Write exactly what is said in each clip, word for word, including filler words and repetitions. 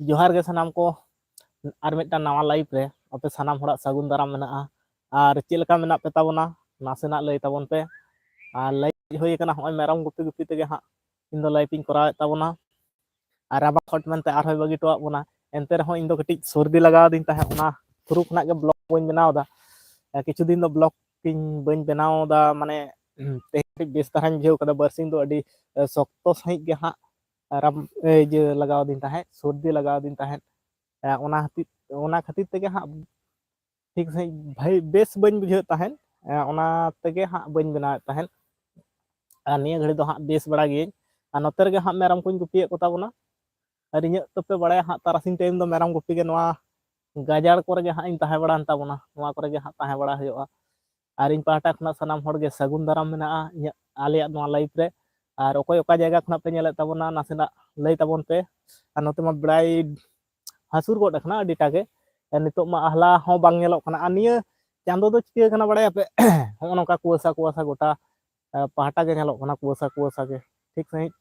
ᱡᱚᱦᱟᱨ ᱜᱮ ᱥᱟᱱᱟᱢ ᱠᱚ, ᱟᱨ ᱢᱤᱫᱴᱟᱝ ᱱᱟᱣᱟ live ᱨᱮ ᱟᱯᱮ ᱥᱟᱱᱟᱢ ᱦᱚᱲᱟᱜ ᱥᱟᱹᱜᱩᱱ ᱫᱟᱨᱟᱢ ᱢᱮᱱᱟᱜᱼᱟ᱾ ᱟᱨ ᱪᱮᱫ ᱞᱮᱠᱟ ᱢᱮᱱᱟᱜ ᱯᱮ ᱛᱟᱵᱚᱱᱟ, ᱱᱟᱥᱮᱱᱟᱜ ᱞᱟᱹᱭ ᱛᱟᱵᱚᱱ ᱯᱮ᱾ ᱟᱨ ᱞᱟᱹᱭ ᱦᱩᱭ ᱠᱟᱱᱟ, ᱦᱚᱸᱜᱼᱚᱭ ᱢᱮᱨᱚᱢ ᱜᱩᱯᱤ ᱜᱩᱯᱤ ᱛᱮᱜᱮ ᱦᱟᱸᱜ ᱤᱧ ᱫᱚ live ᱤᱧ ᱠᱚᱨᱟᱣᱮᱫ ᱛᱟᱵᱚᱱᱟ᱾ ᱟᱨ ᱨᱟᱵᱟᱝ ᱦᱚᱴ ᱢᱮᱱᱛᱮ ᱟᱨᱦᱚᱸᱭ ᱵᱟᱹᱜᱤ ᱦᱚᱴᱚᱣᱟᱜ ᱵᱚᱱᱟ᱾ ᱮᱱᱛᱮ ᱨᱮᱦᱚᱸ ᱤᱧ ᱫᱚ ᱠᱟᱹᱴᱤᱡ ᱥᱚᱨᱫᱤ ᱞᱟᱜᱟᱣ ᱟᱹᱫᱤᱧ ᱛᱟᱦᱮᱸᱫ, ᱚᱱᱟ ᱛᱷᱨᱩ ᱠᱷᱚᱱᱟᱜ ᱜᱮ vlog ᱵᱟᱹᱧ ᱵᱮᱱᱟᱣ ᱮᱫᱟ᱾ ᱮ, ᱠᱤᱪᱷᱩ ᱫᱤᱱ ᱫᱚ vlog ᱤᱧ ᱵᱟᱹᱧ ᱵᱮᱱᱟᱣ ᱮᱫᱟ, ᱢᱟᱱᱮ, ᱛᱮᱦᱮᱧ ᱠᱟᱹᱴᱤᱡ ᱵᱮᱥ ᱫᱷᱟᱨᱟᱧ ᱵᱩᱡᱷᱟᱹᱣ ᱠᱟᱫᱟ᱾ ᱵᱟᱨᱥᱤᱧ ᱫᱚ ᱟᱹᱰᱤ, ᱮ, ᱥᱚᱠᱛᱚ ᱥᱟᱺᱦᱤᱡ ᱜᱮ ᱦᱟᱸᱜ ᱨᱟᱢ-, ᱮ, ᱤᱭᱟᱹ ᱞᱟᱜᱟᱣ ᱟᱹᱫᱤᱧ ᱛᱟᱦᱮᱸᱫ, ᱥᱚᱨᱫᱤ ᱞᱟᱜᱟᱣ ᱟᱹᱫᱤᱧ ᱛᱟᱦᱮᱸᱫ᱾ ᱮ, ᱚᱱᱟ ᱦᱚᱛᱮᱡ, ᱚᱱᱟ ᱠᱷᱟᱹᱛᱤᱨ ᱛᱮᱜᱮ ᱦᱟᱸᱜ ᱴᱷᱤᱠ ᱥᱟᱺᱦᱤᱡ ᱵᱷᱟᱹᱜᱤ, ᱵᱮᱥ ᱵᱟᱹᱧ ᱵᱩᱡᱷᱟᱹᱣᱮᱫ ᱛᱟᱦᱮᱸᱫ᱾ ᱮ, ᱚᱱᱟ ᱛᱮᱜᱮ ᱦᱟᱸᱜ ᱵᱟᱹᱧ ᱵᱮᱱᱟᱣᱮᱫ ᱛᱟᱦᱮᱸᱫ᱾ ᱟᱨ ᱱᱤᱭᱟᱹ ᱜᱷᱟᱹᱲᱤ ᱫᱚ ᱦᱟᱸᱜ ᱵᱮᱥ ᱵᱟᱲᱟ ᱜᱤᱭᱟᱹᱧ᱾ ᱟᱨ ᱱᱚᱛᱮ ᱨᱮᱜᱮ ᱦᱟᱸᱜ ᱢᱮᱨᱚᱢ ᱠᱚᱧ ᱜᱩᱯᱤᱭᱮᱫ ᱠᱚ ᱛᱟᱵᱚᱱᱟ᱾ ᱟᱨ ᱤᱧᱟᱹᱜ ᱛᱚᱯᱮ ᱵᱟᱲᱟᱭᱟ ᱦᱟᱸᱜ, ᱛᱟᱨᱟᱥᱤᱧ time ᱫᱚ ᱢᱮᱨᱚᱢ ᱜᱩᱯᱤ ᱜᱮ ᱱᱚᱣᱟ ᱜᱟᱡᱟᱲ ᱠᱚᱨᱮ ᱜᱮ ᱦᱟᱸᱜ ᱤᱧ ᱛᱟᱦᱮᱸ ᱵᱟᱲᱟᱭᱮᱱ ᱛᱟᱵᱚᱱᱟ, ᱱᱚᱣᱟ ᱠᱚᱨᱮ ᱜᱮ ᱦᱟᱸᱜ ᱛᱟᱦᱮᱸ ᱵᱟᱲᱟ ᱦᱩᱭᱩᱜᱼᱟ᱾ ᱟᱨ ᱤᱧ ᱯᱟᱦᱴᱟ ᱠᱷᱚᱱᱟᱜ ᱥᱟᱱᱟᱢ ᱦᱚᱲ ᱜᱮ ᱥᱟᱹᱜᱩᱱ ᱫᱟᱨᱟᱢ ᱢᱮᱱᱟᱜᱼᱟ ᱤᱧᱟᱹᱜ, ᱟᱞᱮᱭᱟᱜ ᱱᱚᱣᱟ live ᱨᱮ᱾ ᱟᱨ ᱚᱠᱚᱭ ᱚᱠᱟ ᱡᱟᱭᱜᱟ ᱠᱷᱚᱱᱟᱜ ᱯᱮ ᱧᱮᱞᱮᱫ ᱛᱟᱵᱚᱱᱟ, ᱱᱟᱥᱮᱱᱟᱜ ᱞᱟᱹᱭ ᱛᱟᱵᱚᱱ ᱯᱮ᱾ ᱟᱨ ᱱᱚᱛᱮ ᱢᱟ ᱵᱮᱲᱟᱭ ᱦᱟᱹᱥᱩᱨ ᱜᱚᱫ ᱟᱠᱟᱱᱟ ᱟᱹᱰᱤᱴᱟ ᱜᱮ᱾ ᱟᱨ ᱱᱤᱛᱚᱜ ᱢᱟ ᱟᱦᱞᱟ ᱦᱚᱸ ᱵᱟᱝ ᱧᱮᱞᱚᱜ ᱠᱟᱱᱟ᱾ ᱟᱨ ᱱᱤᱭᱟᱹ ᱪᱟᱸᱫᱚ ᱫᱚ ᱪᱤᱠᱟᱹ ᱠᱟᱱᱟ ᱵᱟᱲᱟᱭᱟᱯᱮ? ᱦᱚᱸᱜᱼᱚ ᱱᱚᱝᱠᱟ ᱠᱩᱣᱟᱹᱥᱟ ᱠᱩᱣᱟᱹᱥᱟ ᱜᱚᱴᱟ, ᱮ, ᱯᱟᱦᱴᱟ ᱜᱮ ᱧᱮᱞᱚᱜ ᱠᱟᱱᱟ, ᱠᱩᱣᱟᱹᱥᱟ ᱠᱩᱣᱟᱹᱥᱟ ᱜᱮ᱾ ᱴᱷᱤᱠ ᱥᱟᱺᱦᱤᱡ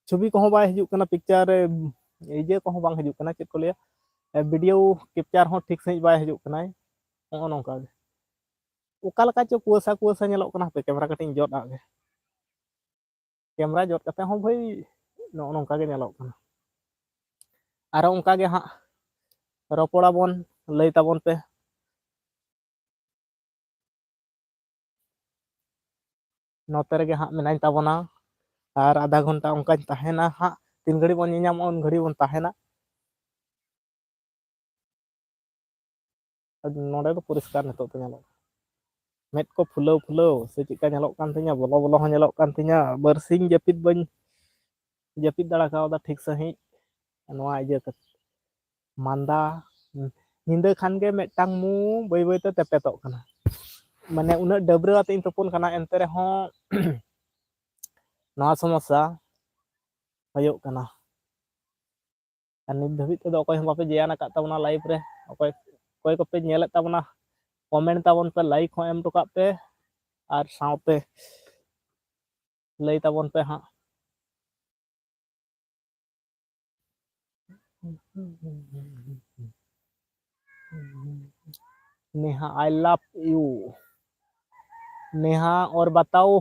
ᱪᱷᱚᱵᱤ ᱠᱚᱦᱚᱸ ᱵᱟᱭ ᱦᱤᱡᱩᱜ ᱠᱟᱱᱟ, picture ᱨᱮ ᱤᱭᱟᱹ ᱠᱚᱦᱚᱸ ᱵᱟᱝ ᱦᱤᱡᱩᱜ ᱠᱟᱱᱟ, ᱪᱮᱫ ᱠᱚ ᱞᱟᱹᱭᱟ, ᱮ, video capture ᱦᱚᱸ ᱴᱷᱤᱠ ᱥᱟᱺᱦᱤᱡ ᱵᱟᱭ ᱦᱤᱡᱩᱜ ᱠᱟᱱᱟᱭ᱾ ᱦᱚᱸᱜᱼᱚ ᱱᱚᱝᱠᱟ ᱜᱮ᱾ ᱚᱠᱟ ᱞᱮᱠᱟ ᱪᱚ ᱠᱩᱣᱟᱹᱥᱟ ᱠᱩᱣᱟᱹᱥᱟ ᱧᱮᱞᱚᱜ ᱠᱟᱱᱟ᱾ ᱦᱟᱯᱮ, camera ᱠᱟᱹᱴᱤᱡ ᱤᱧ ᱡᱚᱫ ᱟᱜ ᱜᱮ᱾ Camera ᱡᱚᱫ ᱠᱟᱛᱮ ᱦᱚᱸ ᱵᱷᱟᱹᱭ ᱱᱚᱜᱼᱚ ᱱᱚᱝᱠᱟ ᱜᱮ ᱧᱮᱞᱚᱜ ᱠᱟᱱᱟ᱾ ᱟᱨᱚ ᱚᱱᱠᱟ ᱜᱮ ᱦᱟᱸᱜ ᱨᱚᱯᱚᱲᱟᱵᱚᱱ, ᱞᱟᱹᱭ ᱛᱟᱵᱚᱱ ᱯᱮ᱾ ᱱᱚᱛᱮ ᱨᱮᱜᱮ ᱦᱟᱸᱜ ᱢᱮᱱᱟᱧ ᱛᱟᱵᱚᱱᱟ, ᱟᱨ ᱟᱫᱷᱟ ᱜᱷᱚᱱᱴᱟ ᱚᱱᱠᱟᱧ ᱛᱟᱦᱮᱱᱟ ᱦᱟᱸᱜ᱾ ᱛᱤᱱ ᱜᱷᱟᱹᱲᱤᱡ ᱵᱚᱱ ᱧᱮᱧᱟᱢᱚᱜᱼᱟ, ᱩᱱ ᱜᱷᱟᱹᱲᱤᱡ ᱵᱚᱱ ᱛᱟᱦᱮᱱᱟ᱾ ᱱᱚᱰᱮ ᱫᱚ ᱯᱚᱨᱤᱥᱠᱟᱨ ᱱᱤᱛᱚᱜ ᱫᱚ ᱧᱮᱞᱚᱜ ᱠᱟᱱᱟ᱾ ᱢᱮᱫ ᱠᱚ ᱯᱷᱩᱞᱟᱹᱣ ᱯᱷᱩᱞᱟᱹᱣ ᱥᱮ ᱪᱮᱫᱠᱟ ᱧᱮᱞᱚᱜ ᱠᱟᱱ ᱛᱤᱧᱟ, ᱵᱚᱞᱚ ᱵᱚᱞᱚ ᱦᱚᱸ ᱧᱮᱞᱚᱜ ᱠᱟᱱ ᱛᱤᱧᱟ᱾ ᱵᱟᱨᱥᱤᱧ ᱡᱟᱹᱯᱤᱫ ᱵᱟᱹᱧ ᱡᱟᱹᱯᱤᱫ ᱫᱟᱲᱮ ᱠᱟᱣᱫᱟ ᱴᱷᱤᱠ ᱥᱟᱺᱦᱤᱡ᱾ ᱱᱚᱣᱟ ᱤᱭᱟᱹ ᱠᱟᱛᱮ, ᱢᱟᱸᱫᱟ, ᱧᱤᱫᱟᱹ ᱠᱷᱟᱱ ᱜᱮ ᱢᱤᱫᱴᱟᱝ ᱢᱩ ᱵᱟᱹᱭ ᱵᱟᱹᱭ ᱛᱮ ᱛᱮᱯᱮᱫᱚᱜ ᱠᱟᱱᱟ᱾ ᱢᱟᱱᱮ, ᱩᱱᱟᱹᱜ ᱰᱟᱹᱵᱽᱨᱟᱹ ᱟᱛᱮ ᱤᱧ ᱛᱩᱯᱩᱱ ᱠᱟᱱᱟ, ᱮᱱᱛᱮ ᱨᱮᱦᱚᱸ ᱱᱚᱣᱟ ᱥᱚᱢᱚᱥᱥᱟ ᱦᱩᱭᱩᱜ ᱠᱟᱱᱟ᱾ ᱟᱨ ᱱᱤᱛ ᱫᱷᱟᱹᱵᱤᱡ ᱛᱮᱫᱚ ᱚᱠᱚᱭ ᱦᱚᱸ ᱵᱟᱯᱮ join ᱟᱠᱟᱫ ᱛᱟᱵᱚᱱᱟ live ᱨᱮ᱾ ᱚᱠᱚᱭ, ᱚᱠᱚᱭ ᱠᱚᱯᱮ ᱧᱮᱞᱮᱫ ᱛᱟᱵᱚᱱᱟ, comment ᱛᱟᱵᱚᱱ ᱯᱮ, like ᱦᱚᱸ ᱮᱢ ᱦᱚᱴᱚ ᱠᱟᱜ ᱯᱮ, ᱟᱨ ᱥᱟᱶᱛᱮ ᱞᱟᱹᱭ ᱛᱟᱵᱚᱱ ᱯᱮ ᱦᱟᱸᱜ᱾ Neha, I love you। Neha, और बताओ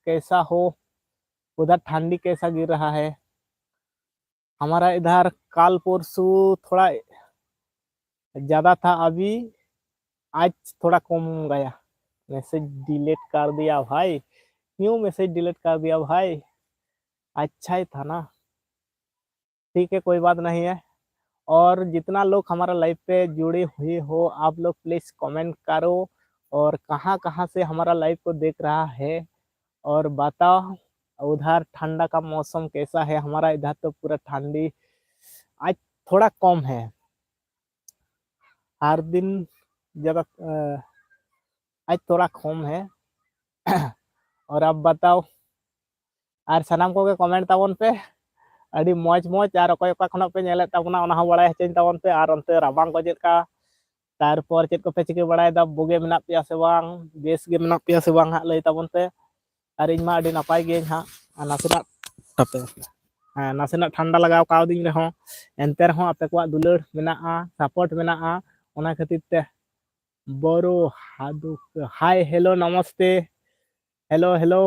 कैसा हो, उधर ठंडी कैसा गिर रहा है? हमारा इधर काल परसों थोड़ा ज्यादा था, अभी आज थोड़ा कम गया। मैसेज डिलीट कर दिया भाई। क्यों मैसेज डिलीट कर दिया भाई? अच्छा ही था ना। ठीक है, कोई बात नहीं है। और जितना लोग हमारा लाइव पे जुड़े हुए हो, आप लोग प्लीज कमेंट करो और कहाँ कहाँ से हमारा लाइव को देख रहा है, और बताओ उधर ठंडा का मौसम कैसा है। हमारा इधर तो पूरा ठंडी आज थोड़ा कम है, हर दिन ज़्यादा, अ, आज थोड़ा कम है। और आप बताओ, ᱟᱨ ᱥᱟᱱᱟᱢ ᱠᱚᱜᱮ ᱠᱚᱢᱮᱱᱴ ᱛᱟᱵᱚᱱ ᱯᱮ, ᱟᱹᱰᱤ ᱢᱚᱡᱽ ᱢᱚᱡᱽ᱾ ᱟᱨ ᱚᱠᱚᱭ ᱚᱠᱟ ᱠᱷᱚᱱᱟᱜ ᱯᱮ ᱧᱮᱞᱮᱫ ᱛᱟᱵᱚᱱᱟ, ᱚᱱᱟ ᱦᱚᱸ ᱵᱟᱲᱟᱭ ᱦᱚᱪᱚᱧ ᱛᱟᱵᱚᱱ ᱯᱮ᱾ ᱟᱨ ᱚᱱᱛᱮ ᱨᱟᱵᱟᱝ ᱠᱚ ᱪᱮᱫ ᱞᱮᱠᱟ, ᱛᱟᱨᱯᱚᱨ ᱪᱮᱫ ᱠᱚᱯᱮ ᱪᱤᱠᱟᱹ ᱵᱟᱲᱟᱭᱮᱫᱟ, ᱵᱩᱜᱮ ᱢᱮᱱᱟᱜ ᱯᱮᱭᱟ ᱥᱮ ᱵᱟᱝ, ᱵᱮᱥ ᱜᱮ ᱢᱮᱱᱟᱜ ᱯᱮᱭᱟ ᱥᱮ ᱵᱟᱝ ᱦᱟᱸᱜ, ᱞᱟᱹᱭ ᱛᱟᱵᱚᱱ ᱯᱮ᱾ ᱟᱨ ᱤᱧ ᱢᱟ ᱟᱹᱰᱤ ᱱᱟᱯᱟᱭ ᱜᱤᱭᱟᱹᱧ ᱦᱟᱸᱜ, ᱟᱨ ᱱᱟᱥᱮᱱᱟᱜ ᱛᱟᱯᱮ, ᱦᱮᱸ, ᱱᱟᱥᱮᱱᱟᱜ ᱴᱷᱟᱱᱰᱟ ᱞᱟᱜᱟᱣ ᱠᱟᱣᱫᱤᱧ ᱨᱮᱦᱚᱸ, ᱮᱱᱛᱮ ᱨᱮᱦᱚᱸ ᱟᱯᱮ ᱠᱚᱣᱟᱜ ᱫᱩᱞᱟᱹᱲ ᱢᱮᱱᱟᱜᱼᱟ, ᱥᱟᱯᱳᱨᱴ ᱢᱮᱱᱟᱜᱼᱟ, ᱚᱱᱟ ᱠᱷᱟᱹᱛᱤᱨ ᱛᱮ᱾ ᱵᱚᱨᱚ ᱦᱟᱫᱩ, ᱦᱟᱭ, ᱦᱮᱞᱳ, ᱱᱚᱢᱚᱥᱛᱮ, ᱦᱮᱞᱳ, ᱦᱮᱞᱳ᱾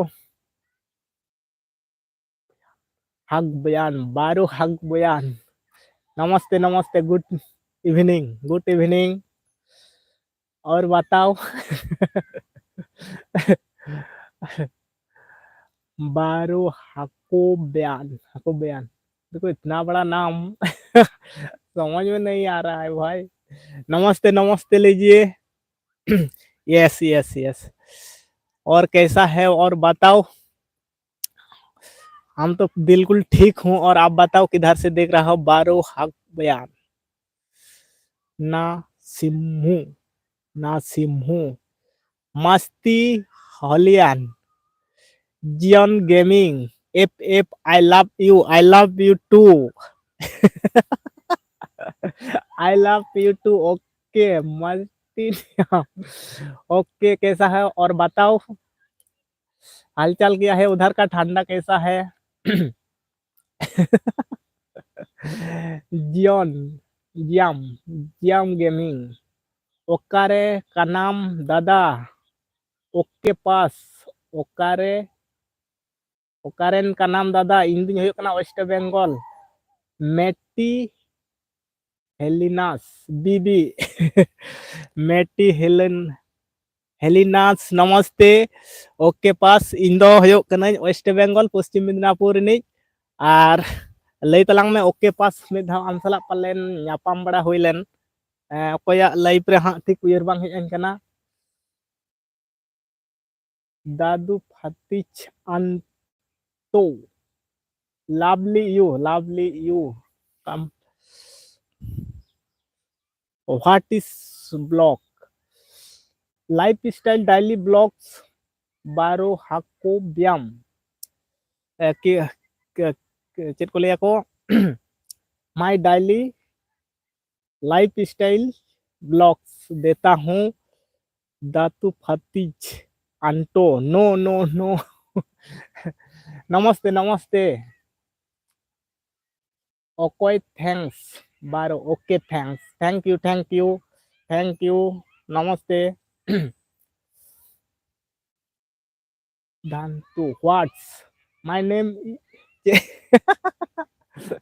ᱦᱟᱜᱽ ᱵᱚᱭᱟᱱ, ᱵᱟᱨᱚ ᱦᱟᱜᱽ ᱵᱚᱭᱟᱱ᱾ नमस्ते, नमस्ते, गुड इवनिंग, गुड इवनिंग। और बताओ। बारो हाको बयान, हाको बयान। देखो, इतना बड़ा नाम, समझ में नहीं आ रहा है भाई। नमस्ते, नमस्ते लीजिए। Yes, yes, yes. और कैसा है, और बताओ। हम तो बिल्कुल ठीक हूँ, और आप बताओ किधर से देख रहा हो? बारो हक बयान। ना सिम्हू, ना सिम्हू। मस्ती हलियन। जियन gaming, F F, I love you, I love you too। I love you too। Okay, मस्ती। ओके, कैसा है और बताओ, हालचाल क्या है उधर का, ठंडा कैसा है? ᱡᱤᱭᱚᱱ, ᱡᱤᱭᱟᱢ, ᱡᱤᱭᱟᱢ ᱜᱮᱢᱤᱝ᱾ ᱚᱠᱟᱨᱮ ᱠᱟᱱᱟᱢ ᱫᱟᱫᱟ? ᱳᱠᱮ ᱯᱟᱥ, ᱚᱠᱟᱨᱮ, ᱚᱠᱟᱨᱮᱱ ᱠᱟᱱᱟᱢ ᱫᱟᱫᱟ? ᱤᱧ ᱫᱩᱧ ᱦᱩᱭᱩᱜ ᱠᱟᱱᱟ ᱳᱭᱮᱥᱴ ᱵᱮᱝᱜᱚᱞ᱾ ᱢᱮᱴᱤ ᱦᱮᱞᱤᱱᱟᱥ, ᱵᱤᱵᱤ᱾ ᱢᱮᱴᱤ ᱦᱮᱞᱮᱱ, ᱦᱮᱞᱤᱱᱟᱥ, ᱱᱚᱢᱚᱥᱛᱮ᱾ ᱳᱠᱮ ᱯᱟᱥ, ᱤᱧ ᱫᱚ ᱦᱩᱭᱩᱜ ᱠᱟᱹᱱᱟᱹᱧ ᱳᱭᱮᱥᱴ ᱵᱮᱝᱜᱚᱞ, ᱯᱚᱥᱪᱤᱢ ᱢᱮᱫᱽᱱᱟᱯᱩᱨ ᱨᱤᱱᱤᱡ᱾ ᱟᱨ ᱞᱟᱹᱭ ᱛᱟᱞᱟᱝ ᱢᱮ, ᱳᱠᱮ ᱯᱟᱥ, ᱢᱤᱫ ᱫᱷᱟᱣ ᱟᱢ ᱥᱟᱞᱟᱜ ᱯᱟᱞᱮᱱ ᱧᱟᱯᱟᱢ ᱵᱟᱲᱟ ᱦᱩᱭ ᱞᱮᱱ, ᱮᱸ, ᱚᱠᱚᱭᱟᱜ ᱞᱟᱭᱤᱯ ᱨᱮ ᱦᱟᱸᱜ ᱴᱷᱤᱠ ᱩᱭᱦᱟᱹᱨ ᱵᱟᱝ ᱦᱮᱡ ᱟᱹᱧ ᱠᱟᱱᱟ᱾ ᱫᱟᱫᱩ ᱯᱷᱟᱛᱤᱪ ᱟᱱᱴᱳ, lovely you, lovely you. Come. What is blog? Lifestyle daily blogs, ᱵᱟᱨᱚ ᱦᱟᱹᱠᱩ ᱵᱮᱭᱟᱢ᱾ ᱮ, ᱠᱤ, ᱠᱤ, ᱠᱤ, ᱪᱮᱫ ᱠᱚ ᱞᱟᱹᱭᱟ ᱠᱚ? My daily lifestyle blogs देता हूँ दातु फतीज अंटो। No, no, no. नमस्ते, नमस्ते। Okay, thanks। बारो, okay, thanks। Thank you, thank you, thank you। नमस्ते। ᱫᱟᱱᱛᱩ, what's my name? ᱪᱮᱫ,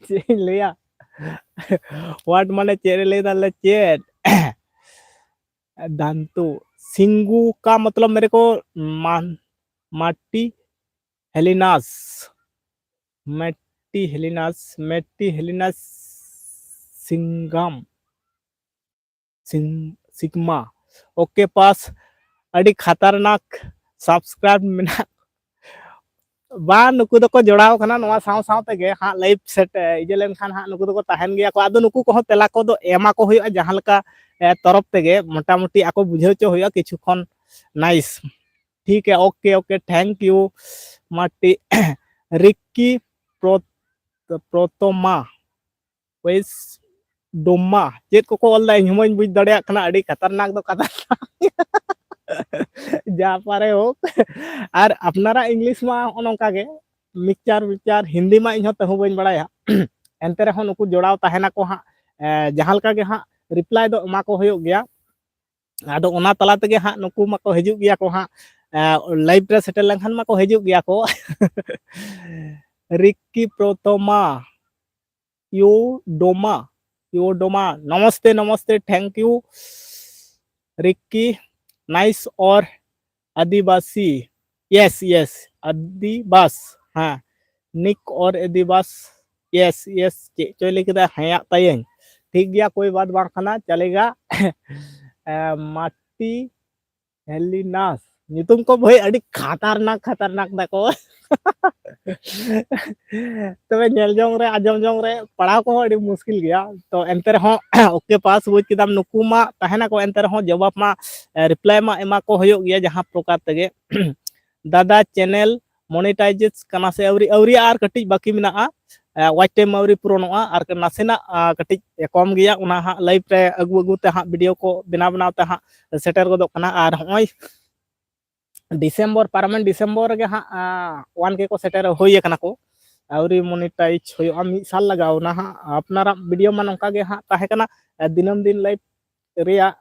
ᱪᱮᱫ ᱤᱧ ᱞᱟᱹᱭᱟ? What ᱢᱟᱱᱮ ᱪᱮᱫ ᱮ ᱞᱟᱹᱭ ᱫᱟ, ᱞᱮ ᱪᱮᱫ? ᱫᱟᱱᱛᱩ, ᱥᱤᱝᱜᱩ ᱠᱟ ᱢᱚᱛᱞᱚᱵ ᱢᱮᱨᱮ ᱠᱚ ᱢᱟᱱ, ᱢᱟᱴᱤ ᱦᱮᱞᱤᱱᱟᱥ, ᱢᱮᱴᱤ ᱦᱮᱞᱤᱱᱟᱥ, ᱢᱮᱴᱤ ᱦᱮᱞᱤᱱᱟᱥ ᱥᱤᱝᱜᱟᱢ᱾ ᱥᱤᱝ-, ᱥᱤᱜᱽᱢᱟ᱾ ᱳᱠᱮ ᱯᱟᱥ, ᱟᱹᱰᱤ ᱠᱷᱟᱛᱟᱨᱱᱟᱠ subscribe ᱢᱮᱱᱟᱜ᱾ ᱵᱟᱝ, ᱱᱩᱠᱩ ᱫᱚᱠᱚ ᱡᱚᱲᱟᱣ ᱠᱟᱱᱟ, ᱱᱚᱣᱟ ᱥᱟᱶ ᱥᱟᱶ ᱛᱮᱜᱮ ᱦᱟᱸᱜ live set, ᱮ, ᱤᱭᱟᱹ ᱞᱮᱱᱠᱷᱟᱱ ᱦᱟᱸᱜ ᱱᱩᱠᱩ ᱫᱚᱠᱚ ᱛᱟᱦᱮᱱ ᱜᱮᱭᱟ ᱠᱚ᱾ ᱟᱫᱚ ᱱᱩᱠᱩ ᱠᱚᱦᱚᱸ ᱛᱮᱞᱟ ᱠᱚᱫᱚ ᱮᱢᱟ ᱠᱚ ᱦᱩᱭᱩᱜᱼᱟ, ᱡᱟᱦᱟᱸ ᱞᱮᱠᱟ, ᱮ, ᱛᱚᱨᱚᱯ ᱛᱮᱜᱮ ᱢᱚᱴᱟᱢᱩᱴᱤ ᱟᱠᱚ ᱵᱩᱡᱷᱟᱹᱣ ᱦᱚᱪᱚ ᱦᱩᱭᱩᱜᱼᱟ ᱠᱤᱪᱷᱩ ᱠᱷᱚᱱ᱾ Nice, ᱴᱷᱤᱠ ᱦᱮ, ᱳᱠᱮ, ᱳᱠᱮ, thank you, ᱢᱟᱴᱤ, ᱨᱤᱠᱤ ᱯᱨᱚᱛ-, ᱯᱨᱚᱛᱚᱢᱟ᱾ ᱳᱭᱮᱥ ᱰᱳᱢᱟ, ᱪᱮᱫ ᱠᱚᱠᱚ ᱚᱞ ᱫᱟ ᱤᱧ ᱦᱚᱸ ᱵᱟᱹᱧ ᱵᱩᱡᱽ ᱫᱟᱲᱮᱭᱟᱜ ᱠᱟᱱᱟ, ᱟᱹᱰᱤ ᱠᱷᱟᱛᱟᱨᱱᱟᱠ ᱫᱚ ᱠᱷᱟᱛᱟᱨᱱᱟᱠ᱾ ᱡᱟ ᱯᱟᱨᱮ ᱦᱳᱠ᱾ ᱟᱨ ᱟᱯᱱᱟᱨᱟᱜ ᱤᱝᱞᱤᱥ ᱢᱟ ᱱᱚᱜᱼᱚ ᱱᱚᱝᱠᱟ ᱜᱮ, ᱢᱤᱠᱪᱟᱨ ᱢᱤᱠᱪᱟᱨ, ᱦᱤᱱᱫᱤ ᱢᱟ ᱤᱧ ᱦᱚᱸ ᱛᱟᱹᱦᱩ ᱵᱟᱹᱧ ᱵᱟᱲᱟᱭᱟ᱾ ᱮᱱᱛᱮ ᱨᱮᱦᱚᱸ ᱱᱩᱠᱩ ᱡᱚᱲᱟᱣ ᱛᱟᱦᱮᱱᱟᱠᱚ ᱦᱟᱸᱜ, ᱮ, ᱡᱟᱦᱟᱸ ᱞᱮᱠᱟ ᱜᱮ ᱦᱟᱸᱜ reply ᱫᱚ ᱮᱢᱟ ᱠᱚ ᱦᱩᱭᱩᱜ ᱜᱮᱭᱟ᱾ ᱟᱫᱚ ᱚᱱᱟ ᱛᱟᱞᱟ ᱛᱮᱜᱮ ᱦᱟᱸᱜ ᱱᱩᱠᱩ ᱢᱟᱠᱚ ᱦᱤᱡᱩᱜ ᱜᱮᱭᱟ ᱠᱚ ᱦᱟᱸᱜ, ᱮ, live ᱨᱮ ᱥᱮᱴᱮᱨ ᱞᱮᱱᱠᱷᱟᱱ ᱢᱟᱠᱚ ᱦᱤᱡᱩᱜ ᱜᱮᱭᱟ ᱠᱚ᱾ ᱨᱤᱠᱤ ᱯᱨᱚᱛᱚᱢᱟ, ᱭᱳᱰᱳᱢᱟ, ᱭᱳᱰᱳᱢᱟ, ᱱᱚᱢᱚᱥᱛᱮ, ᱱᱚᱢᱚᱥᱛᱮ, thank you। ᱨᱤᱠᱤ, nice और आदिवासी, yes, yes, आदिवास, हाँ, निक और आदिवास, yes, yes, ᱪᱮᱫ ᱪᱚᱭ ᱞᱟᱹᱭ ᱠᱮᱫᱟ, ᱦᱮᱸᱭᱟᱜ ᱛᱟᱭᱟᱹᱧ᱾ ᱴᱷᱤᱠ ᱜᱮᱭᱟ, कोई बात ᱵᱟᱝ ᱠᱟᱱᱟ, चलेगा। ᱮ, ᱢᱟᱴᱤ ᱦᱮᱞᱤᱱᱟᱥ, ᱧᱩᱛᱩᱢ ᱠᱚ ᱵᱷᱟᱹᱭ ᱟᱹᱰᱤ ᱠᱷᱟᱛᱟᱨᱱᱟᱠ, ᱠᱷᱟᱛᱟᱨᱱᱟᱠ ᱫᱟᱠᱚ᱾ ᱛᱚᱵᱮ ᱧᱮᱞ ᱡᱚᱝ ᱨᱮ, ᱟᱸᱡᱚᱢ ᱡᱚᱝ ᱨᱮ, ᱯᱟᱲᱦᱟᱣ ᱠᱚᱦᱚᱸ ᱟᱹᱰᱤ ᱢᱩᱥᱠᱤᱞ ᱜᱮᱭᱟ᱾ ᱛᱚ ᱮᱱᱛᱮ ᱨᱮᱦᱚᱸ OK pass ᱵᱩᱡᱽ ᱠᱮᱫᱟᱢ, ᱱᱩᱠᱩ ᱢᱟ ᱛᱟᱦᱮᱱᱟᱠᱚ, ᱮᱱᱛᱮ ᱨᱮᱦᱚᱸ ᱡᱚᱵᱟᱵ ᱢᱟ, ᱮ, reply ᱢᱟ ᱮᱢᱟ ᱠᱚ ᱦᱩᱭᱩᱜ ᱜᱮᱭᱟ ᱡᱟᱦᱟᱸ ᱯᱨᱚᱠᱟᱨ ᱛᱮᱜᱮ᱾ ᱫᱟᱫᱟ, channel monetize ᱠᱟᱱᱟ ᱥᱮ ᱟᱹᱣᱨᱤ? ᱟᱹᱣᱨᱤᱭᱟ, ᱟᱨ ᱠᱟᱹᱴᱤᱡ ᱵᱟᱹᱠᱤ ᱢᱮᱱᱟᱜᱼᱟ᱾ ᱮ, watch time ᱟᱹᱣᱨᱤ ᱯᱩᱨᱚᱱᱚᱜᱼᱟ, ᱟᱨ ᱱᱟᱥᱮᱱᱟᱜ, ᱟ, ᱠᱟᱹᱴᱤᱡ ᱠᱚᱢ ᱜᱮᱭᱟ, ᱚᱱᱟ ᱦᱟᱸᱜ live ᱨᱮ ᱟᱹᱜᱩ ᱟᱹᱜᱩ ᱛᱮ ᱦᱟᱸᱜ video ᱠᱚ ᱵᱮᱱᱟᱣ ᱵᱮᱱᱟᱣ ᱛᱮ ᱦᱟᱸᱜ ᱥᱮᱴᱮᱨ ᱜᱚᱫᱚᱜ ᱠᱟᱱᱟ᱾ ᱟᱨ ᱦᱚᱸᱜᱼᱚᱭ December, ᱯᱟᱨᱚᱢᱮᱱ December ᱨᱮᱜᱮ ᱦᱟᱸᱜ, ᱟ, one K ᱠᱚ ᱥᱮᱴᱮᱨ ᱦᱩᱭ ᱟᱠᱟᱱᱟ ᱠᱚ, ᱟᱹᱣᱨᱤ monetize ᱦᱩᱭᱩᱜᱼᱟ, ᱢᱤᱫ ᱥᱟᱞ ᱞᱟᱜᱟᱣ ᱮᱱᱟ ᱦᱟᱸᱜ᱾ ᱟᱯᱱᱟᱨᱟᱜ video ᱢᱟ ᱱᱚᱝᱠᱟ ᱜᱮ ᱦᱟᱸᱜ ᱛᱟᱦᱮᱸ ᱠᱟᱱᱟ, ᱟ, ᱫᱤᱱᱟᱹᱢ ᱫᱤᱱ live ᱨᱮᱭᱟᱜ,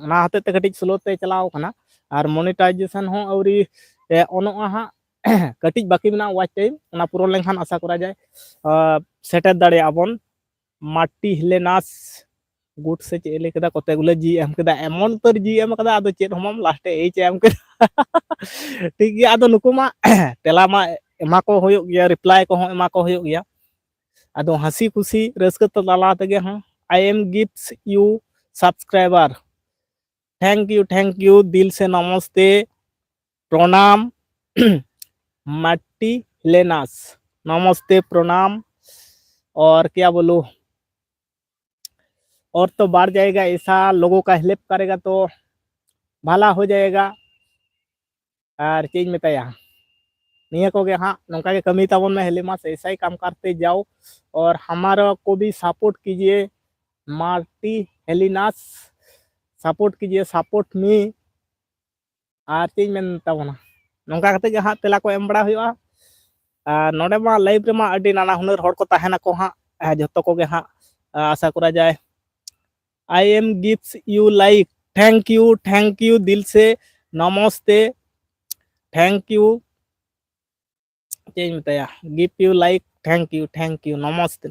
ᱚᱱᱟ ᱦᱚᱛᱮᱡ ᱛᱮ ᱠᱟᱹᱴᱤᱡ slow ᱛᱮ ᱪᱟᱞᱟᱣ ᱠᱟᱱᱟ᱾ ᱟᱨ monetization ᱦᱚᱸ ᱟᱹᱣᱨᱤ, ᱮ, ᱚᱱᱚᱜᱼᱟ ᱦᱟᱸᱜ, ᱠᱟᱹᱴᱤᱡ ᱵᱟᱹᱠᱤ ᱢᱮᱱᱟᱜᱼᱟ watch time, ᱚᱱᱟ ᱯᱩᱨᱟᱹᱣ ᱞᱮᱱᱠᱷᱟᱱ ᱟᱥᱟ ᱠᱚᱨᱟ ᱡᱟᱭ, ᱟ, ᱥᱮᱴᱮᱨ ᱫᱟᱲᱮᱭᱟᱜᱼᱟ ᱵᱚᱱ᱾ ᱢᱟᱴᱤ ᱦᱤᱞᱮᱱᱟᱥ ᱜᱩᱴ ᱥᱮ ᱪᱮᱫ ᱮ ᱞᱟᱹᱭ ᱠᱮᱫᱟ, ᱠᱚᱛᱮ ᱜᱩᱞᱟᱹ ᱡᱤᱣᱤ ᱮᱢ ᱠᱮᱫᱟ, ᱮᱢᱚᱱ ᱩᱛᱟᱹᱨ ᱡᱤᱣᱤ ᱮᱢ ᱠᱟᱫᱟ, ᱟᱫᱚ ᱪᱮᱫ ᱦᱚᱸ ᱵᱟᱝ, last ᱮ ᱮᱭᱤᱪ ᱮ ᱮᱢ ᱠᱮᱫᱟ᱾ ᱴᱷᱤᱠ ᱜᱮᱭᱟ, ᱟᱫᱚ ᱱᱩᱠᱩ ᱢᱟ ᱛᱮᱞᱟ ᱢᱟ ᱮᱢᱟ ᱠᱚ ᱦᱩᱭᱩᱜ ᱜᱮᱭᱟ, reply ᱠᱚᱦᱚᱸ ᱮᱢᱟ ᱠᱚ ᱦᱩᱭᱩᱜ ᱜᱮᱭᱟ᱾ ᱟᱫᱚ ᱦᱟᱹᱥᱤ ᱠᱷᱩᱥᱤ ᱨᱟᱹᱥᱠᱟᱹ ᱛᱟᱞᱟ ᱛᱮᱜᱮ ᱦᱚᱸ, I am gives you subscriber, thank you, thank you, दिल से नमस्ते, प्रणाम। माटी लेनास, नमस्ते, प्रणाम। और क्या बोलूँ, और तो बढ़ जाएगा, ऐसा लोगों का help करेगा तो भला हो जाएगा। ᱟᱨ ᱪᱮᱫ ᱤᱧ ᱢᱮᱛᱟᱭᱟ, ᱱᱤᱭᱟᱹ ᱠᱚᱜᱮ ᱦᱟᱸᱜ, ᱱᱚᱝᱠᱟ ᱜᱮ ᱠᱟᱹᱢᱤ ᱛᱟᱵᱚᱱ ᱢᱮ, ᱦᱮᱞᱤᱢᱟᱥ, ऐसा ही काम करते जाओ और हमारा को भी support कीजिए, माटी हेलिनास, support कीजिए, support मी। ᱟᱨ ᱪᱮᱫ ᱤᱧ ᱢᱮᱱ ᱛᱟᱵᱚᱱᱟ, ᱱᱚᱝᱠᱟ ᱠᱟᱛᱮ ᱜᱮ ᱦᱟᱸᱜ ᱛᱮᱞᱟ ᱠᱚ ᱮᱢ ᱵᱟᱲᱟ ᱦᱩᱭᱩᱜᱼᱟ᱾ ᱟᱨ ᱱᱚᱰᱮ ᱢᱟ live ᱨᱮᱢᱟ ᱟᱹᱰᱤ ᱱᱟᱱᱟ ᱦᱩᱱᱟᱹᱨ ᱦᱚᱲ ᱠᱚ ᱛᱟᱦᱮᱱᱟᱠᱚ ᱦᱟᱸᱜ, ᱡᱚᱛᱚ ᱠᱚᱜᱮ ᱦᱟᱸᱜ ᱟᱥᱟ ᱠᱚᱨᱟ ᱡᱟᱭ I am gives you like, thank you, thank you, ᱫᱤᱞ ᱥᱮ ᱱᱚᱢᱚᱥᱛᱮ, thank you, ᱪᱮᱫ ᱤᱧ ᱢᱮᱛᱟᱭᱟ, give you like, thank you, thank you, Namaste.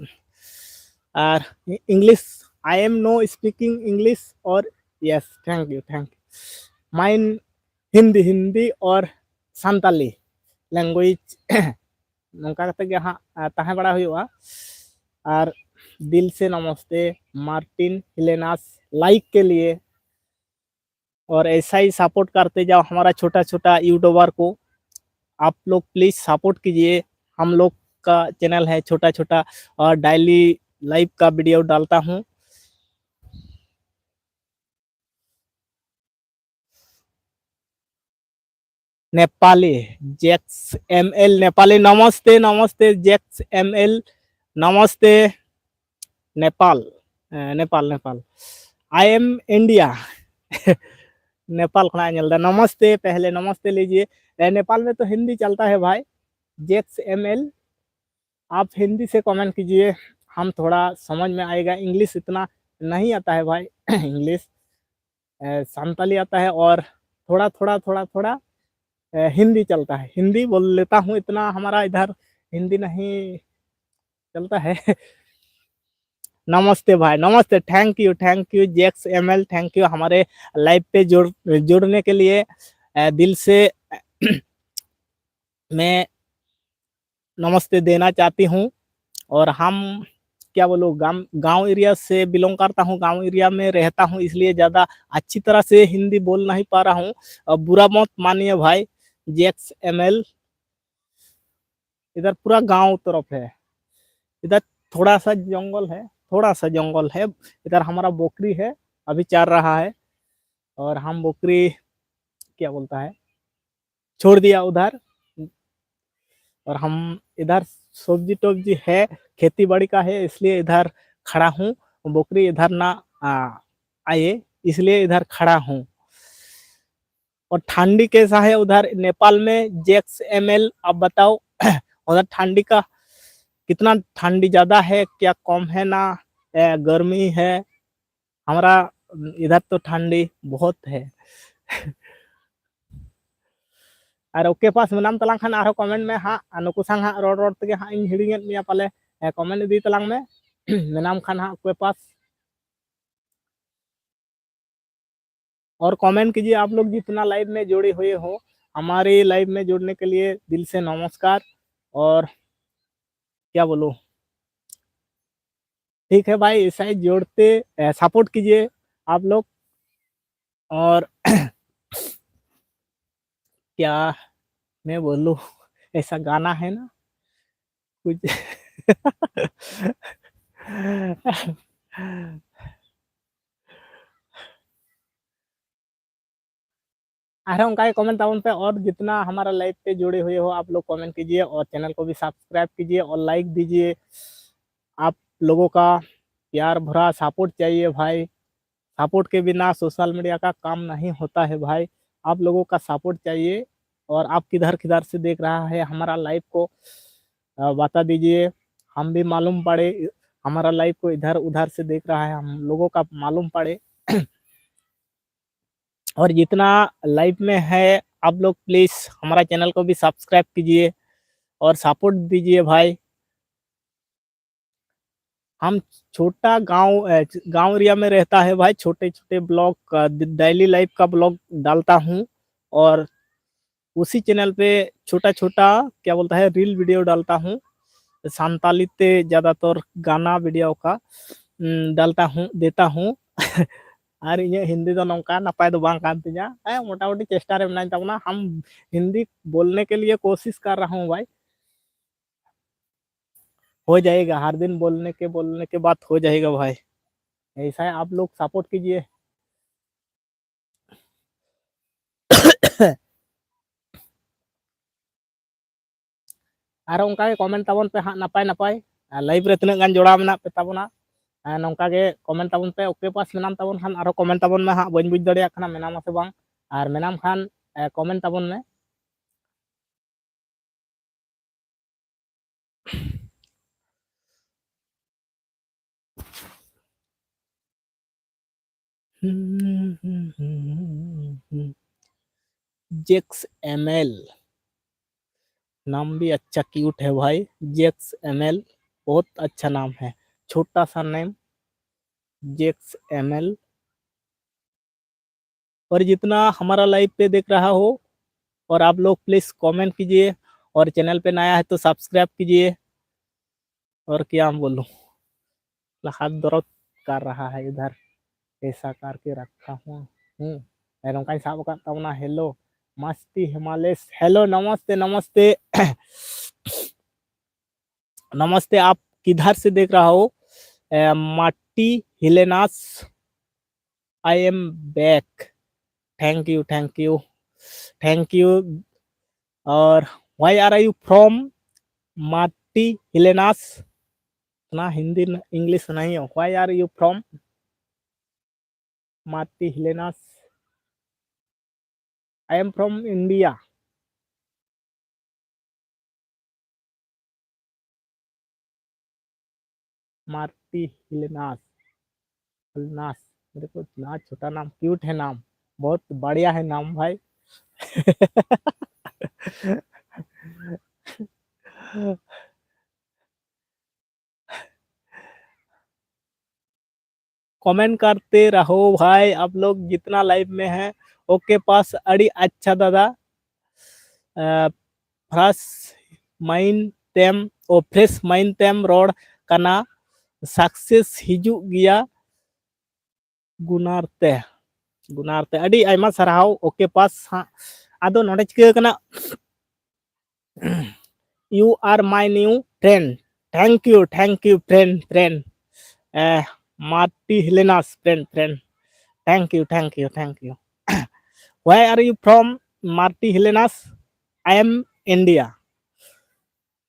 R English, I am no speaking English or yes, thank you, thank you, mine Hindi, Hindi or Santali language. ᱱᱚᱝᱠᱟ ᱠᱟᱛᱮ ᱜᱮ ᱦᱟᱸᱜ ᱛᱟᱦᱮᱸ ᱵᱟᱲᱟ ᱦᱩᱭᱩᱜᱼᱟ᱾ ᱟᱨ ᱫᱤᱞ ᱥᱮ ᱱᱚᱢᱚᱥᱛᱮ, मार्टिन हिलेनास, लाइक के लिए। और ऐसा ही सपोर्ट करते जाओ हमारा छोटा छोटा यूट्यूबर को। आप लोग प्लीज सपोर्ट कीजिए। हम लोग का चैनल है छोटा छोटा, और डेली लाइव का वीडियो डालता हूँ। नेपाली, जेक्स एमएल नेपाली, नमस्ते, नमस्ते, जेक्स एमएल, नमस्ते, नेपाल, अ, Nepal, Nepal. I am India। Nepal ᱠᱷᱚᱱᱟᱜ ᱧᱮᱞ ᱮᱫᱟ। नमस्ते, पहले नमस्ते लीजिए। अ, नेपाल में तो हिंदी चलता है भाई। जेक्स एमएल, आप हिंदी से कमेंट कीजिए, हम थोड़ा समझ में आएगा। इंग्लिश इतना नहीं आता है भाई, इंग्लिश। अ, संताली आता है और थोड़ा, थोड़ा, थोड़ा, थोड़ा, अ, हिंदी चलता है। हिंदी बोल लेता हूँ, इतना हमारा इधर हिंदी नहीं चलता है। नमस्ते भाई, नमस्ते, थैंक यू, थैंक यू, जेक्स एमएल, थैंक यू हमारे लाइव पे जुड़, जुड़ने के लिए। अ, दिल से मैं नमस्ते देना चाहती हूँ। और हम, क्या बोलूँ, गाँव, गाँव एरिया से बिलोंग करता हूँ, गाँव एरिया में रहता हूँ, इसलिए ज़्यादा अच्छी तरह से हिंदी बोल नहीं पा रहा हूँ। अब बुरा मत मानिए भाई, जेक्स एमएल। इधर पूरा गांव तरफ है, इधर थोड़ा सा जंगल है, थोड़ा सा जंगल है। इधर हमारा बकरी है, अभी चर रहा है, और हम बकरी, क्या बोलता है, छोड़ दिया उधर। और हम इधर सब्जी टब्जी है, खेती बाड़ी का है, इसलिए इधर खड़ा हूँ। बकरी इधर ना, आ, आए, इसलिए इधर खड़ा हूँ। और ठंडी कैसा है उधर नेपाल में, जेक्स एमएल, आप बताओ। उधर ठंडी का कितना ठंडी ज़्यादा है, क्या कम है ना, ए, गर्मी है? हमारा इधर तो ठंडी बहुत है। ᱟᱨ ᱚᱠᱮ ᱯᱟᱥ ᱢᱮᱱᱟᱢ ᱛᱟᱞᱟᱝ ᱠᱷᱟᱱ ᱟᱨᱦᱚᱸ ᱠᱚᱢᱮᱱᱴ ᱢᱮ ᱦᱟᱸᱜ, ᱟᱨ ᱱᱩᱠᱩ ᱥᱟᱝ ᱦᱟᱸᱜ ᱨᱚᱲ ᱨᱚᱲ ᱛᱮᱜᱮ ᱦᱟᱸᱜ ᱤᱧ ᱦᱤᱲᱤᱧᱮᱫ ᱢᱮᱭᱟ ᱯᱟᱞᱮ᱾ ᱦᱮᱸ, ᱠᱚᱢᱮᱱᱴ ᱤᱫᱤ ᱛᱟᱞᱟᱝ ᱢᱮ᱾ ᱢᱮᱱᱟᱢ ᱠᱷᱟᱱ ᱦᱟᱸᱜ ᱚᱠᱮ ᱯᱟᱥ᱾ और कमेंट कीजिए आप लोग जितना लाइव में जुड़े हुए हो। हमारे लाइव में जुड़ने के लिए दिल से नमस्कार। और क्या बोलूँ, ठीक है भाई, ऐसा ही जोड़ते, सपोर्ट कीजिए आप लोग। और क्या मैं बोलूँ, ऐसा गाना है ना कुछ। अरे उनका ही कमेंट ताबन पे, और जितना हमारा लाइव पे जुड़े हुए हो आप लोग कमेंट कीजिए और चैनल को भी सब्सक्राइब कीजिए और लाइक दीजिए। आप लोगों का प्यार भरा सपोर्ट चाहिए भाई। सपोर्ट के बिना सोशल मीडिया का काम नहीं होता है भाई। आप लोगों का सपोर्ट चाहिए। और आप किधर किधर से देख रहा है हमारा लाइव को, अ, बता दीजिए, हम भी मालूम पड़े। हमारा लाइव को इधर उधर से देख रहा है, हम लोगों का मालूम पड़े। और जितना लाइव में है आप लोग, प्लीज हमारा चैनल को भी सब्सक्राइब कीजिए और सपोर्ट दीजिए भाई। हम छोटा गांव, अ, गांव एरिया में रहता है भाई, छोटे छोटे ब्लॉग, डेली लाइफ का ब्लॉग डालता हूँ और उसी चैनल पे छोटा छोटा, क्या बोलता है, रील वीडियो डालता हूँ। संताली ते ज़्यादातर गाना वीडियो का, उम, डालता हूँ, देता हूँ। ᱟᱨ ᱤᱧᱟᱹᱜ ᱦᱤᱱᱫᱤ ᱫᱚ ᱱᱚᱝᱠᱟ ᱱᱟᱯᱟᱭ ᱫᱚ ᱵᱟᱝ ᱠᱟᱱ ᱛᱤᱧᱟ᱾ ᱦᱮᱸ, ᱢᱚᱴᱟᱢᱩᱴᱤ ᱪᱮᱥᱴᱟ ᱨᱮ ᱢᱮᱱᱟᱧ ᱛᱟᱵᱚᱱᱟ᱾ हम हिंदी बोलने के लिए कोशिश कर रहा हूँ भाई, हो जाएगा। हर दिन बोलने के, बोलने के बाद हो जाएगा भाई। ऐसा है, आप लोग सपोर्ट कीजिए। ᱟᱨ ᱚᱱᱠᱟ ᱜᱮ ᱠᱚᱢᱮᱱᱴ ᱛᱟᱵᱚᱱ ᱯᱮ ᱦᱟᱸᱜ ᱱᱟᱯᱟᱭ ᱱᱟᱯᱟᱭ᱾ ᱟᱨ ᱞᱟᱭᱤᱵᱷ ᱨᱮ ᱛᱤᱱᱟᱹᱜ ᱜᱟᱱ ᱡᱚᱲᱟᱣ ᱢᱮᱱᱟᱜ ᱯᱮ ᱛᱟᱵᱚᱱᱟ, ᱟᱨ ᱱᱚᱝᱠᱟ ᱜᱮ ᱠᱚᱢᱮᱱᱴ ᱛᱟᱵᱚᱱ ᱯᱮ᱾ ᱚᱠᱮ ᱯᱟᱥ ᱢᱮᱱᱟᱢ ᱛᱟᱵᱚᱱ ᱠᱷᱟᱱ ᱟᱨᱦᱚᱸ ᱠᱚᱢᱮᱱᱴ ᱛᱟᱵᱚᱱ ᱢᱮ ᱦᱟᱸᱜ, ᱵᱟᱹᱧ ᱵᱩᱡᱽ ᱫᱟᱲᱮᱭᱟᱜ ᱠᱟᱱᱟ ᱢᱮᱱᱟᱢ ᱟᱥᱮ ᱵᱟᱝ, ᱟᱨ ᱢᱮᱱᱟᱢ ᱠᱷᱟᱱ, ᱮ, ᱠᱚᱢᱮᱱᱴ ᱛᱟᱵᱚᱱ ᱢᱮ᱾ जेक्स एमएल, नाम भी अच्छा क्यूट है भाई। जेक्स एमएल, बहुत अच्छा नाम है, छोटा सा नेम, जेक्स एमएल। और जितना हमारा लाइव पे देख रहा हो, और आप लोग प्लीज कमेंट कीजिए, और चैनल पे नया है तो सब्सक्राइब कीजिए। और क्या हम बोलूँ, हाथ दर्द कर रहा है इधर, ऐसा करके रखा हूँ। हम्म, ᱱᱚᱝᱠᱟᱧ ᱥᱟᱵ ᱟᱠᱟᱫ ᱛᱟᱵᱚᱱᱟ᱾ हेलो मस्ती हिमालेश, हेलो, नमस्ते, नमस्ते। नमस्ते, आप किधर से देख रहा हो? ए, माटी हिलेनास, I am back। Thank you, thank you, thank you। और why are you from माटी हिलेनास? इतना हिंदी न-, इंग्लिश नहीं हो। Why are you from माटी हिलेनास? I am from India। माटी हिलेनास, हिलेनास, मेरे को इतना छोटा नाम, क्यूट है नाम, बहुत बढ़िया है नाम भाई। कमेंट करते रहो भाई, आप लोग जितना लाइव में है। ओके पास, ᱟᱹᱰᱤ ᱟᱪᱪᱷᱟ ᱫᱟᱫᱟ, ᱯᱷᱨᱮᱥ ᱢᱟᱭᱤᱱᱰ ᱛᱮᱢ, ᱳ, ᱯᱷᱨᱮᱥ ᱢᱟᱭᱤᱱᱰ ᱛᱮᱢ ᱨᱚᱲ ᱠᱟᱱᱟ, ᱥᱟᱠᱥᱮᱥ ᱦᱤᱡᱩᱜ ᱜᱮᱭᱟ ᱜᱩᱱᱟᱨ ᱛᱮ, ᱜᱩᱱᱟᱨ ᱛᱮ᱾ ᱟᱹᱰᱤ ᱟᱭᱢᱟ ᱥᱟᱨᱦᱟᱣ, ᱳᱠᱮ ᱯᱟᱥ ᱦᱟᱸᱜ᱾ ᱟᱫᱚ ᱱᱚᱰᱮ ᱪᱤᱠᱟᱹ ᱠᱟᱱᱟ, you are my new friend। Thank you, thank you, friend, friend। Eh, Marty Helenas, friend, friend। Thank you, thank you, thank you। Where are you from, Marty Helenas? I am India।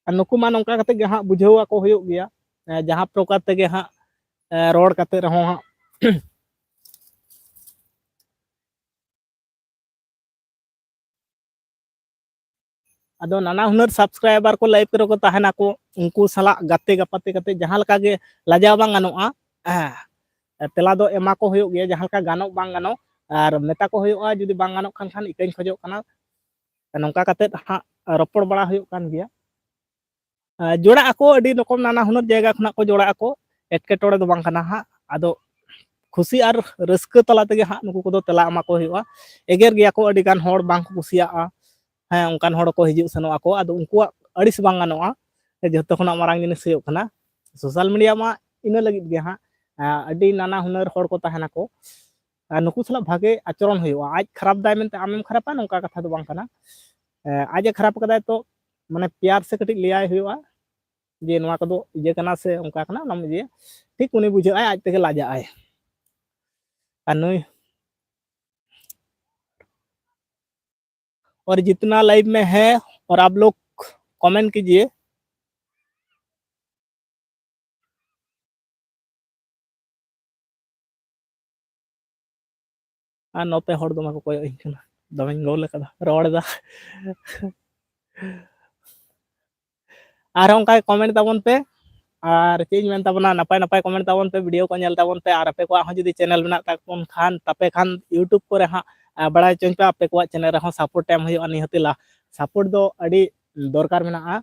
ᱟᱨ ᱱᱩᱠᱩ ᱢᱟ ᱱᱚᱝᱠᱟ ᱠᱟᱛᱮ ᱜᱮ ᱦᱟᱸᱜ ᱵᱩᱡᱷᱟᱹᱣ ᱟᱠᱚ ᱦᱩᱭᱩᱜ ᱜᱮᱭᱟ, ᱮ, ᱡᱟᱦᱟᱸ ᱯᱨᱚᱠᱟᱨ ᱛᱮᱜᱮ ᱦᱟᱸᱜ, ᱮ, ᱨᱚᱲ ᱠᱟᱛᱮ ᱨᱮᱦᱚᱸ ᱦᱟᱸᱜ᱾ ᱟᱫᱚ ᱱᱟᱱᱟ ᱦᱩᱱᱟᱹᱨ ᱥᱟᱵᱥᱠᱨᱟᱭᱵᱟᱨ ᱠᱚ ᱞᱟᱭᱤᱵᱷ ᱠᱚᱨᱮ ᱠᱚ ᱛᱟᱦᱮᱱᱟᱠᱚ, ᱩᱱᱠᱩ ᱥᱟᱞᱟᱜ ᱜᱟᱛᱮ ᱜᱟᱯᱟᱛᱮ ᱠᱟᱛᱮ ᱡᱟᱦᱟᱸ ᱞᱮᱠᱟ ᱜᱮ ᱞᱟᱡᱟᱣ ᱵᱟᱝ ᱜᱟᱱᱚᱜᱼᱟ᱾ ᱦᱮᱸ, ᱛᱮᱞᱟ ᱫᱚ ᱮᱢᱟ ᱠᱚ ᱦᱩᱭᱩᱜ ᱜᱮᱭᱟ, ᱡᱟᱦᱟᱸ ᱞᱮᱠᱟ ᱜᱟᱱᱚᱜ ᱵᱟᱝ ᱜᱟᱱᱚᱜ, ᱟᱨ ᱢᱮᱛᱟ ᱠᱚ ᱦᱩᱭᱩᱜᱼᱟ, ᱡᱩᱫᱤ ᱵᱟᱝ ᱜᱟᱱᱚᱜ ᱠᱷᱟᱱ, ᱠᱷᱟᱱ ᱤᱠᱟᱹᱧ ᱠᱷᱚᱡᱚᱜ ᱠᱟᱱᱟ᱾ ᱱᱚᱝᱠᱟ ᱠᱟᱛᱮᱫ ᱦᱟᱸᱜ ᱨᱚᱯᱚᱲ ᱵᱟᱲᱟ ᱦᱩᱭᱩᱜ ᱠᱟᱱ ᱜᱮᱭᱟ᱾ ᱟᱨ ᱡᱚᱲᱟᱜ ᱟᱠᱚ, ᱟᱹᱰᱤ ᱨᱚᱠᱚᱢ ᱱᱟᱱᱟ ᱦᱩᱱᱟᱹᱨ ᱡᱟᱭᱜᱟ ᱠᱷᱚᱱᱟᱜ ᱠᱚ ᱡᱚᱲᱟᱜ ᱟᱠᱚ, ᱮᱴᱠᱮᱴᱚᱬᱮ ᱫᱚ ᱵᱟᱝ ᱠᱟᱱᱟ ᱦᱟᱸᱜ᱾ ᱟᱫᱚ ᱠᱷᱩᱥᱤ ᱟᱨ ᱨᱟᱹᱥᱠᱟᱹ ᱛᱟᱞᱟ ᱛᱮᱜᱮ ᱦᱟᱸᱜ ᱱᱩᱠᱩ ᱠᱚᱫᱚ ᱛᱮᱞᱟ ᱮᱢᱟ ᱠᱚ ᱦᱩᱭᱩᱜᱼᱟ᱾ ᱮᱜᱮᱨ ᱜᱮᱭᱟ ᱠᱚ, ᱟᱹᱰᱤ ᱜᱟᱱ ᱦᱚᱲ ᱵᱟᱝ ᱠᱚ ᱠᱩᱥᱤᱭᱟᱜᱼᱟ᱾ ᱦᱮᱸ, ᱚᱱᱠᱟᱱ ᱦᱚᱲ ᱠᱚ ᱦᱤᱡᱩᱜ ᱥᱮᱱᱚᱜ ᱟᱠᱚ, ᱟᱫᱚ ᱩᱱᱠᱩᱣᱟᱜ ᱟᱹᱲᱤᱥ ᱵᱟᱝ ᱜᱟᱱᱚᱜᱼᱟ᱾ ᱡᱚᱛᱚ ᱠᱷᱚᱱᱟᱜ ᱢᱟᱨᱟᱝ ᱡᱤᱱᱤᱥ ᱦᱩᱭᱩᱜ ᱠᱟᱱᱟ, social media ᱢᱟ ᱤᱱᱟᱹ ᱞᱟᱹᱜᱤᱫ ᱜᱮ ᱦᱟᱸᱜ, ᱟᱸ, ᱟᱹᱰᱤ ᱱᱟᱱᱟ ᱦᱩᱱᱟᱹᱨ ᱦᱚᱲ ᱠᱚ ᱛᱟᱦᱮᱱᱟᱠᱚ, ᱟᱨ ᱱᱩᱠᱩ ᱥᱟᱞᱟᱜ ᱵᱷᱟᱜᱮ ᱟᱪᱚᱨᱚᱱ ᱦᱩᱭᱩᱜᱼᱟ᱾ ᱟᱡ ᱠᱷᱟᱨᱟᱯ ᱫᱟᱭ ᱢᱮᱱᱛᱮ ᱟᱢᱮᱢ ᱠᱷᱟᱨᱟᱯᱟ, ᱱᱚᱝᱠᱟ ᱠᱟᱛᱷᱟ ᱫᱚ ᱵᱟᱝ ᱠᱟᱱᱟ᱾ ᱮᱸ, ᱟᱡ ᱮ ᱠᱷᱟᱨᱟᱯ ᱠᱟᱫᱟᱭ ᱛᱚ, ᱢᱟᱱᱮ, ᱯᱮᱭᱟᱨ ᱥᱮ ᱠᱟᱹᱴᱤᱡ ᱞᱟᱹᱭᱟᱭ ᱦᱩᱭᱩᱜᱼᱟ ᱡᱮ ᱱᱚᱣᱟ ᱠᱚᱫᱚ ᱤᱭᱟᱹ ᱠᱟᱱᱟ ᱥᱮ ᱚᱱᱠᱟ ᱠᱟᱱᱟ, ᱚᱱᱟᱢ ᱤᱭᱟᱹᱭᱟ᱾ ᱴᱷᱤᱠ ᱩᱱᱤ ᱵᱩᱡᱷᱟᱹᱜᱼᱟᱭ, ᱟᱡ ᱛᱮᱜᱮ ᱞᱟᱡᱟᱜᱼᱟᱭ᱾ ᱟᱨ ᱱᱩᱭ और जितना लाइव में है और आप लोग कमेंट कीजिए। ᱟᱨ ᱱᱚᱛᱮ ᱦᱚᱲ ᱫᱚᱢᱮ ᱠᱚ ᱠᱚᱭᱚᱜ ᱤᱧ ᱠᱟᱱᱟ, ᱫᱚᱢᱮᱧ ᱜᱳᱞ ᱟᱠᱟᱫᱟ, ᱨᱚᱲ ᱮᱫᱟ᱾ ᱟᱨᱦᱚᱸ ᱚᱱᱠᱟ ᱜᱮ ᱠᱚᱢᱮᱱᱴ ᱛᱟᱵᱚᱱ ᱯᱮ, ᱟᱨ ᱪᱮᱫ ᱤᱧ ᱢᱮᱱ ᱛᱟᱵᱚᱱᱟ, ᱱᱟᱯᱟᱭ ᱱᱟᱯᱟᱭ ᱠᱚᱢᱮᱱᱴ ᱛᱟᱵᱚᱱ ᱯᱮ, ᱵᱷᱤᱰᱤᱭᱳ ᱠᱚ ᱧᱮᱞ ᱛᱟᱵᱚᱱ ᱯᱮ, ᱟᱨ ᱟᱯᱮ ᱠᱚᱣᱟᱜ ᱦᱚᱸ ᱡᱩᱫᱤ ᱪᱮᱱᱮᱞ ᱢᱮᱱᱟᱜ ᱛᱟᱵᱚᱱ ᱠᱷᱟᱱ, ᱛᱟᱯᱮ ᱠᱷᱟᱱ YouTube ᱠᱚᱨᱮ ᱦᱟᱸᱜ, ᱟᱨ ᱵᱟᱲᱟᱭ ᱦᱚᱪᱚᱧ ᱯᱮ, ᱟᱯᱮ ᱠᱚᱣᱟᱜ ᱪᱮᱱᱮᱞ ᱨᱮᱦᱚᱸ ᱥᱟᱯᱳᱨᱴ ᱮᱢ ᱦᱩᱭᱩᱜᱼᱟ᱾ ᱱᱤᱦᱟᱹᱛᱤ ᱞᱟ-, ᱥᱟᱯᱳᱨᱴ ᱫᱚ ᱟᱹᱰᱤ ᱫᱚᱨᱠᱟᱨ ᱢᱮᱱᱟᱜᱼᱟ᱾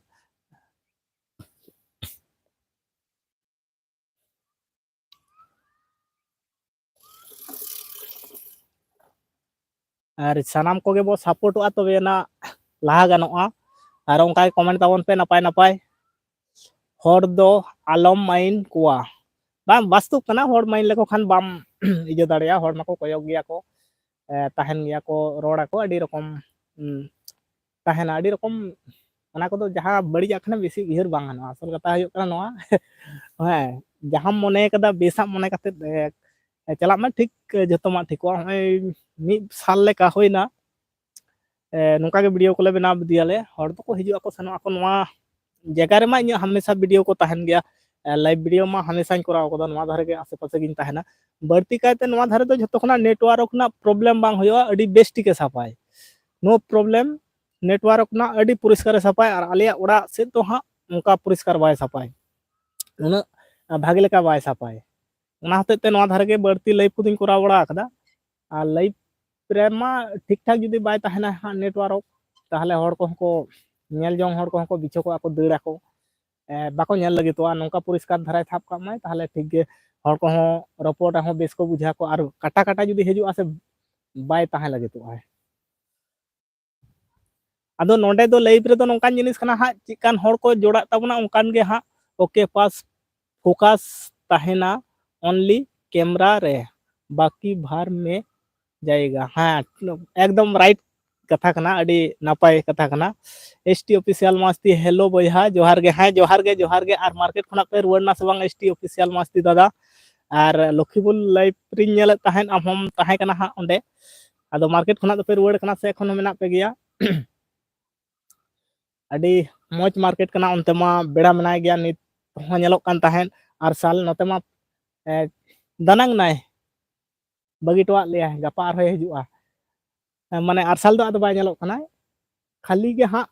ᱟᱨ ᱥᱟᱱᱟᱢ ᱠᱚᱜᱮ ᱵᱚ ᱥᱟᱯᱳᱨᱴᱚᱜᱼᱟ, ᱛᱚᱵᱮ ᱟᱱᱟᱜ ᱞᱟᱦᱟ ᱜᱟᱱᱚᱜᱼᱟ᱾ ᱟᱨ ᱚᱱᱠᱟ ᱜᱮ ᱠᱚᱢᱮᱱᱴ ᱛᱟᱵᱚᱱ ᱯᱮ ᱱᱟᱯᱟᱭ ᱱᱟᱯᱟᱭ᱾ ᱦᱚᱲ ᱫᱚ ᱟᱞᱚᱢ ᱢᱟᱭᱤᱱ ᱠᱚᱣᱟ᱾ ᱵᱟᱝ, ᱵᱟᱥᱛᱚᱵ ᱠᱟᱱᱟ, ᱦᱚᱲ ᱢᱟᱭᱤᱱ ᱞᱮᱠᱚ ᱠᱷᱟᱱ ᱵᱟᱢ ᱤᱭᱟᱹ ᱫᱟᱲᱮᱭᱟᱜᱼᱟ᱾ ᱦᱚᱲ ᱢᱟᱠᱚ ᱠᱚᱭᱚᱜ ᱜᱮᱭᱟ ᱠᱚ, ᱮ, ᱛᱟᱦᱮᱱ ᱜᱮᱭᱟ ᱠᱚ, ᱨᱚᱲ ᱟᱠᱚ ᱟᱹᱰᱤ ᱨᱚᱠᱚᱢ, ᱩᱸ, ᱛᱟᱦᱮᱱᱟ ᱟᱹᱰᱤ ᱨᱚᱠᱚᱢ᱾ ᱚᱱᱟ ᱠᱚᱫᱚ ᱡᱟᱦᱟᱸ ᱵᱟᱹᱲᱤᱡᱟᱜ ᱠᱷᱟᱱ ᱵᱮᱥᱤ ᱩᱭᱦᱟᱹᱨ ᱵᱟᱝ ᱜᱟᱱᱚᱜᱼᱟ᱾ ᱟᱥᱚᱞ ᱠᱟᱛᱷᱟ ᱦᱩᱭᱩᱜ ᱠᱟᱱᱟ ᱱᱚᱣᱟ, ᱦᱮᱸ, ᱡᱟᱦᱟᱸᱢ ᱢᱚᱱᱮ ᱠᱟᱫᱟ, ᱵᱮᱥᱟᱜ ᱢᱚᱱᱮ ᱠᱟᱛᱮᱫ, ᱮ, ᱪᱟᱞᱟᱜ ᱢᱮ, ᱴᱷᱤᱠ ᱡᱷᱚᱛᱚ ᱢᱟ ᱴᱷᱤᱠᱚᱜᱼᱟ᱾ ᱱᱚᱜᱼᱚᱭ ᱢᱤᱫ ᱥᱟᱞ ᱞᱮᱠᱟ ᱦᱩᱭᱱᱟ, ᱮ, ᱱᱚᱝᱠᱟ ᱜᱮ ᱵᱷᱤᱰᱤᱭᱳ ᱠᱚᱞᱮ ᱵᱮᱱᱟᱣ ᱤᱫᱤᱭᱟᱞᱮ, ᱦᱚᱲ ᱫᱚᱠᱚ ᱦᱤᱡᱩᱜ ᱟᱠᱚ ᱥᱮᱱᱚᱜ ᱟᱠᱚ, ᱱᱚᱣᱟ ᱡᱟᱭᱜᱟ ᱨᱮᱢᱟ ᱤᱧᱟᱹᱜ ᱦᱟᱢᱮᱥᱟ ᱵᱷᱤᱰᱤᱭᱳ ᱠᱚ ᱛᱟᱦᱮᱱ ᱜᱮᱭᱟ᱾ ᱮ, ᱞᱟᱭᱤᱵᱷ ᱵᱷᱤᱰᱤᱭᱳ ᱢᱟ ᱦᱟᱢᱮᱥᱟᱧ ᱠᱚᱨᱟᱣ ᱠᱟᱫᱟ, ᱱᱚᱣᱟ ᱫᱷᱟᱨᱮ ᱜᱮ ᱟᱥᱮ ᱯᱟᱥᱮ ᱜᱤᱧ ᱛᱟᱦᱮᱱᱟ᱾ ᱵᱟᱹᱲᱛᱤ ᱠᱟᱭᱛᱮ ᱱᱚᱣᱟ ᱫᱷᱟᱨᱮ ᱫᱚ ᱡᱷᱚᱛᱚ ᱠᱷᱚᱱᱟᱜ ᱱᱮᱴᱣᱟᱨᱠ ᱨᱮᱱᱟᱜ ᱯᱨᱚᱵᱞᱮᱢ ᱵᱟᱝ ᱦᱩᱭᱩᱜᱼᱟ, ᱟᱹᱰᱤ ᱵᱮᱥ ᱴᱷᱤᱠᱮ ᱥᱟᱯᱟᱭ᱾ ᱱᱳ ᱯᱨᱚᱵᱞᱮᱢ, ᱱᱮᱴᱣᱟᱨᱠ ᱨᱮᱱᱟᱜ ᱟᱹᱰᱤ ᱯᱚᱨᱤᱥᱠᱟᱨᱮ ᱥᱟᱯᱟᱭ, ᱟᱨ ᱟᱞᱮᱭᱟᱜ ᱚᱲᱟᱜ ᱥᱮᱫ ᱫᱚ ᱦᱟᱸᱜ ᱚᱱᱠᱟ ᱯᱚᱨᱤᱥᱠᱟᱨ ᱵᱟᱭ ᱥᱟᱯᱟᱭ, ᱩᱱᱟᱹᱜ ᱵᱷᱟᱜᱮ ᱞᱮᱠᱟ ᱵᱟᱭ ᱥᱟᱯᱟᱭ᱾ ᱚᱱᱟ ᱦᱚᱛᱮᱡ ᱛᱮ ᱱᱚᱣᱟ ᱫᱷᱟᱨᱮ ᱜᱮ ᱵᱟᱹᱲᱛᱤ live ᱠᱚᱫᱚᱧ ᱠᱚᱨᱟᱣ ᱵᱟᱲᱟ ᱟᱠᱟᱫᱟ᱾ ᱟᱨ live ᱨᱮᱢᱟ ᱴᱷᱤᱠ ᱴᱷᱟᱠ ᱡᱩᱫᱤ ᱵᱟᱭ ᱛᱟᱦᱮᱱᱟ ᱦᱟᱸᱜ network, ᱛᱟᱦᱚᱞᱮ ᱦᱚᱲ ᱠᱚᱦᱚᱸ ᱠᱚ, ᱧᱮᱞ ᱡᱚᱝ ᱦᱚᱲ ᱠᱚᱦᱚᱸ ᱠᱚ ᱵᱤᱪᱷᱚᱠᱚᱜᱼᱟ ᱠᱚ, ᱫᱟᱹᱲ ᱟᱠᱚ, ᱮ, ᱵᱟᱠᱚ ᱧᱮᱞ ᱞᱟᱹᱜᱤᱫᱚᱜᱼᱟ᱾ ᱱᱚᱝᱠᱟ ᱯᱚᱨᱤᱥᱠᱟᱨ ᱫᱷᱟᱨᱟᱭ ᱥᱟᱵ ᱠᱟᱜ ᱢᱟᱭ, ᱛᱟᱦᱚᱞᱮ ᱴᱷᱤᱠ ᱜᱮ, ᱦᱚᱲ ᱠᱚᱦᱚᱸ ᱨᱚᱯᱚᱲ ᱨᱮᱦᱚᱸ ᱵᱮᱥ ᱠᱚ ᱵᱩᱡᱷᱟᱹᱣ ᱟᱠᱚ᱾ ᱟᱨ ᱠᱟᱴᱟ ᱠᱟᱴᱟ ᱡᱩᱫᱤ ᱦᱤᱡᱩᱜᱼᱟ ᱥᱮ, ᱵᱟᱭ ᱛᱟᱦᱮᱸ ᱞᱟᱹᱜᱤᱫᱚᱜᱼᱟᱭ᱾ ᱟᱫᱚ ᱱᱚᱰᱮ ᱫᱚ live ᱨᱮᱫᱚ ᱱᱚᱝᱠᱟᱱ ᱡᱤᱱᱤᱥ ᱠᱟᱱᱟ ᱦᱟᱸᱜ, ᱪᱮᱫᱠᱟᱱ ᱦᱚᱲ ᱠᱚ ᱡᱚᱲᱟᱜ ᱛᱟᱵᱚᱱᱟ ᱚᱱᱠᱟᱱ ᱜᱮ ᱦᱟᱸᱜ, okay, ᱯᱟᱥ focus ᱛᱟᱦᱮᱱᱟ only camera ᱨᱮ, ᱵᱟᱠᱤ ᱵᱷᱟᱨ ᱢᱮ ᱡᱟᱭᱜᱟ᱾ ᱦᱮᱸ, ᱮᱠᱫᱚᱢ right ᱠᱟᱛᱷᱟ ᱠᱟᱱᱟ, ᱟᱹᱰᱤ ᱱᱟᱯᱟᱭ ᱠᱟᱛᱷᱟ ᱠᱟᱱᱟ᱾ S T Official ᱢᱟᱥᱛᱤ, hello ᱵᱚᱭᱦᱟ, ᱡᱚᱦᱟᱨ ᱜᱮ᱾ ᱦᱮᱸ, ᱡᱚᱦᱟᱨ ᱜᱮ, ᱡᱚᱦᱟᱨ ᱜᱮ᱾ ᱟᱨ market ᱠᱷᱚᱱᱟᱜ ᱯᱮ ᱨᱩᱣᱟᱹᱲ ᱱᱟ ᱥᱮ ᱵᱟᱝ, S T Official ᱢᱟᱥᱛᱤ ᱫᱟᱫᱟ? ᱟᱨ ᱞᱚᱠᱠᱷᱤᱯᱩᱨ live ᱨᱤᱧ ᱧᱮᱞᱮᱫ ᱛᱟᱦᱮᱸᱫ, ᱟᱢ ᱦᱚᱸᱢ ᱛᱟᱦᱮᱸ ᱠᱟᱱᱟ ᱦᱟᱸᱜ ᱚᱸᱰᱮ᱾ ᱟᱫᱚ market ᱠᱷᱚᱱᱟᱜ ᱫᱚᱯᱮ ᱨᱩᱣᱟᱹᱲ ᱠᱟᱱᱟ ᱥᱮ ᱮᱠᱷᱚᱱ ᱦᱚᱸ ᱢᱮᱱᱟᱜ ᱯᱮ ᱜᱮᱭᱟ? ᱟᱹᱰᱤ ᱢᱚᱡᱽ market ᱠᱟᱱᱟ, ᱚᱱᱛᱮ ᱢᱟ ᱵᱮᱲᱟ ᱢᱮᱱᱟᱭ ᱜᱮᱭᱟ, ᱱᱤᱛ ᱦᱚᱸ ᱧᱮᱞᱚᱜ ᱠᱟᱱ ᱛᱟᱦᱮᱸᱫ ᱟᱨᱥᱟᱞ᱾ ᱱᱚᱛᱮ ᱢᱟ, ᱮ, ᱫᱟᱱᱟᱝ ᱱᱟᱭ, ᱵᱟᱹᱜᱤ ᱦᱚᱴᱚᱣᱟᱜ ᱞᱮᱭᱟᱭ, ᱜᱟᱯᱟ ᱟᱨᱦᱚᱸᱭ ᱦᱤᱡᱩᱜᱼᱟ᱾ ᱮ, ᱢᱟᱱᱮ ᱟᱨᱥᱟᱞ ᱫᱚ ᱟᱫᱚ ᱵᱟᱭ ᱧᱮᱞᱚᱜ ᱠᱟᱱᱟ, ᱠᱷᱟᱹᱞᱤ ᱜᱮ ᱦᱟᱸᱜ,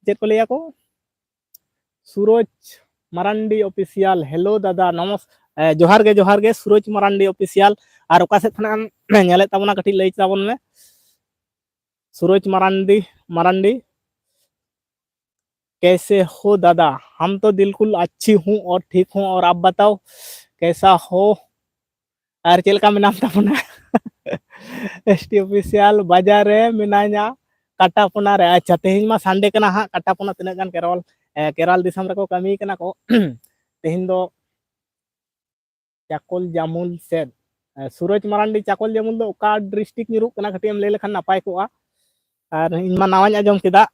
ᱪᱮᱫ ᱠᱚ ᱞᱟᱹᱭᱟ ᱠᱚ, ᱥᱩᱨᱚᱡᱽ ᱢᱟᱨᱟᱱᱰᱤ Official, hello ᱫᱟᱫᱟ, ᱱᱚᱢᱚᱥ-, ᱮ, ᱡᱚᱦᱟᱨ ᱜᱮ, ᱡᱚᱦᱟᱨ ᱜᱮ, ᱥᱩᱨᱚᱡᱽ ᱢᱟᱨᱟᱱᱰᱤ Official᱾ ᱟᱨ ᱚᱠᱟ ᱥᱮᱫ ᱠᱷᱚᱱᱟᱜ ᱮᱢ ᱧᱮᱞᱮᱫ ᱛᱟᱵᱚᱱᱟ, ᱠᱟᱹᱴᱤᱡ ᱞᱟᱹᱭ ᱛᱟᱵᱚᱱ ᱢᱮ᱾ ᱥᱩᱨᱚᱡᱽ ᱢᱟᱨᱟᱱᱰᱤ, ᱢᱟᱨᱟᱱᱰᱤ, कैसे हो दादा? हम तो बिल्कुल अच्छी हूँ और ठीक हूँ, और आप बताओ कैसा हो? ᱟᱨ ᱪᱮᱫ ᱞᱮᱠᱟ ᱢᱮᱱᱟᱢ ᱛᱟᱵᱚᱱᱟ? S T Official, ᱵᱟᱡᱟᱨ ᱨᱮ ᱢᱮᱱᱟᱧᱟ, ᱠᱟᱴᱟᱯᱚᱱᱟ ᱨᱮ᱾ ᱟᱪᱪᱷᱟ, ᱛᱮᱦᱮᱧ ᱢᱟ Sunday ᱠᱟᱱᱟ ᱦᱟᱸᱜ, ᱠᱟᱴᱟᱯᱚᱱᱟ ᱛᱤᱱᱟᱹᱜ ᱜᱟᱱ ᱠᱮᱨᱚᱞ, ᱮ, ᱠᱮᱨᱟᱞ ᱫᱤᱥᱚᱢ ᱨᱮᱠᱚ ᱠᱟᱹᱢᱤ ᱠᱟᱱᱟ ᱠᱚ᱾ ᱛᱮᱦᱮᱧ ᱫᱚ ᱪᱟᱠᱚᱞ ᱡᱟᱢᱩᱞ ᱥᱮᱫ᱾ ᱮ, ᱥᱩᱨᱚᱡᱽ ᱢᱟᱨᱟᱱᱰᱤ, ᱪᱟᱠᱚᱞ ᱡᱟᱢᱩᱞ ᱫᱚ ᱚᱠᱟ district ᱧᱩᱨᱩᱜ ᱠᱟᱱᱟ? ᱠᱟᱹᱴᱤᱡ ᱮᱢ ᱞᱟᱹᱭ ᱞᱮᱠᱷᱟᱱ ᱱᱟᱯᱟᱭ ᱠᱚᱜᱼᱟ᱾ ᱟᱨ ᱤᱧ ᱢᱟ ᱱᱟᱣᱟᱧ ᱟᱸᱡᱚᱢ ᱠᱮᱫᱟ᱾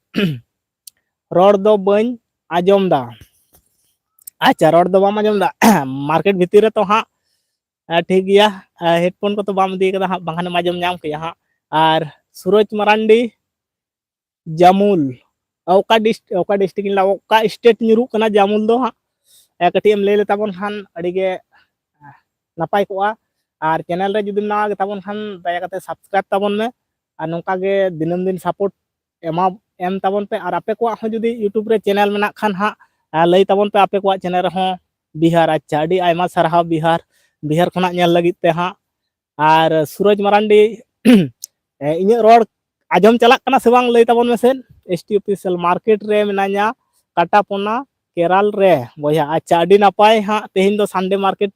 ᱨᱚᱲ ᱫᱚ ᱵᱟᱹᱧ ᱟᱸᱡᱚᱢ ᱫᱟ᱾ ᱟᱪᱪᱷᱟ, ᱨᱚᱲ ᱫᱚ ᱵᱟᱢ ᱟᱸᱡᱚᱢ ᱫᱟ᱾ Market ᱵᱷᱤᱛᱤᱨ ᱨᱮ ᱛᱚ ᱦᱟᱸᱜ, ᱮ, ᱴᱷᱤᱠ ᱜᱮᱭᱟ᱾ ᱮ, headphone ᱠᱚ ᱛᱚ ᱵᱟᱢ ᱤᱫᱤ ᱠᱟᱫᱟ ᱦᱟᱸᱜ, ᱵᱟᱝᱠᱷᱟᱱᱮᱢ ᱟᱸᱡᱚᱢ ᱧᱟᱢ ᱠᱮᱭᱟ ᱦᱟᱸᱜ᱾ ᱟᱨ ᱥᱩᱨᱚᱡᱽ ᱢᱟᱨᱟᱱᱰᱤ, ᱡᱟᱢᱩᱞ, ᱚᱠᱟ ᱰᱤᱥ-, ᱚᱠᱟ district ᱤᱧ ᱞᱟᱹᱭᱟ, ᱚᱠᱟ state ᱧᱩᱨᱩᱜ ᱠᱟᱱᱟ ᱡᱟᱢᱩᱞ ᱫᱚ ᱦᱟᱸᱜ, ᱮ, ᱠᱟᱹᱴᱤᱡ ᱮᱢ ᱞᱟᱹᱭ ᱞᱮᱛᱟᱵᱚᱱ ᱠᱷᱟᱱ ᱟᱹᱰᱤ ᱜᱮ, ᱮ, ᱱᱟᱯᱟᱭ ᱠᱚᱜᱼᱟ᱾ ᱟᱨ channel ᱨᱮ ᱡᱩᱫᱤᱢ ᱱᱟᱣᱟ ᱜᱮᱛᱟᱵᱚᱱ ᱠᱷᱟᱱ ᱫᱟᱭᱟ ᱠᱟᱛᱮ subscribe ᱛᱟᱵᱚᱱ ᱢᱮ᱾ ᱟᱨ ᱱᱚᱝᱠᱟ ᱜᱮ ᱫᱤᱱᱟᱹᱢ ᱫᱤᱱ support ᱮᱢᱟ, ᱮᱢ ᱛᱟᱵᱚᱱ ᱯᱮ᱾ ᱟᱨ ᱟᱯᱮ ᱠᱚᱣᱟᱜ ᱦᱚᱸ ᱡᱩᱫᱤ YouTube ᱨᱮ channel ᱢᱮᱱᱟᱜ ᱠᱷᱟᱱ ᱦᱟᱸᱜ, ᱮ, ᱞᱟᱹᱭ ᱛᱟᱵᱚᱱ ᱯᱮ ᱟᱯᱮ ᱠᱚᱣᱟᱜ channel ᱨᱮᱦᱚᱸ᱾ ᱵᱤᱦᱟᱨ, ᱟᱪᱪᱷᱟ, ᱟᱹᱰᱤ ᱟᱭᱢᱟ ᱥᱟᱨᱦᱟᱣ ᱵᱤᱦᱟᱨ᱾ ᱵᱤᱦᱟᱨ ᱠᱷᱚᱱᱟᱜ ᱧᱮᱞ ᱞᱟᱹᱜᱤᱫ ᱛᱮ ᱦᱟᱸᱜ᱾ ᱟᱨ ᱥᱩᱨᱚᱡᱽ ᱢᱟᱨᱟᱱᱰᱤ, ᱮ, ᱤᱧᱟᱹᱜ ᱨᱚᱲ ᱟᱸᱡᱚᱢ ᱪᱟᱞᱟᱜ ᱠᱟᱱᱟ ᱥᱮ ᱵᱟᱝ, ᱞᱟᱹᱭ ᱛᱟᱵᱚᱱ ᱢᱮᱥᱮ᱾ ᱮᱥ ᱴᱤ ᱚᱯᱷᱤᱥᱤᱭᱟᱞ ᱢᱟᱨᱠᱮᱴ ᱨᱮ ᱢᱮᱱᱟᱧᱟ, ᱠᱟᱴᱟᱯᱚᱱᱟ ᱠᱮᱨᱟᱞ ᱨᱮ ᱵᱚᱭᱦᱟ᱾ ᱟᱪᱪᱷᱟ, ᱟᱹᱰᱤ ᱱᱟᱯᱟᱭ ᱦᱟᱸᱜ, ᱛᱮᱦᱮᱧ ᱫᱚ ᱥᱟᱱᱰᱮ ᱢᱟᱨᱠᱮᱴ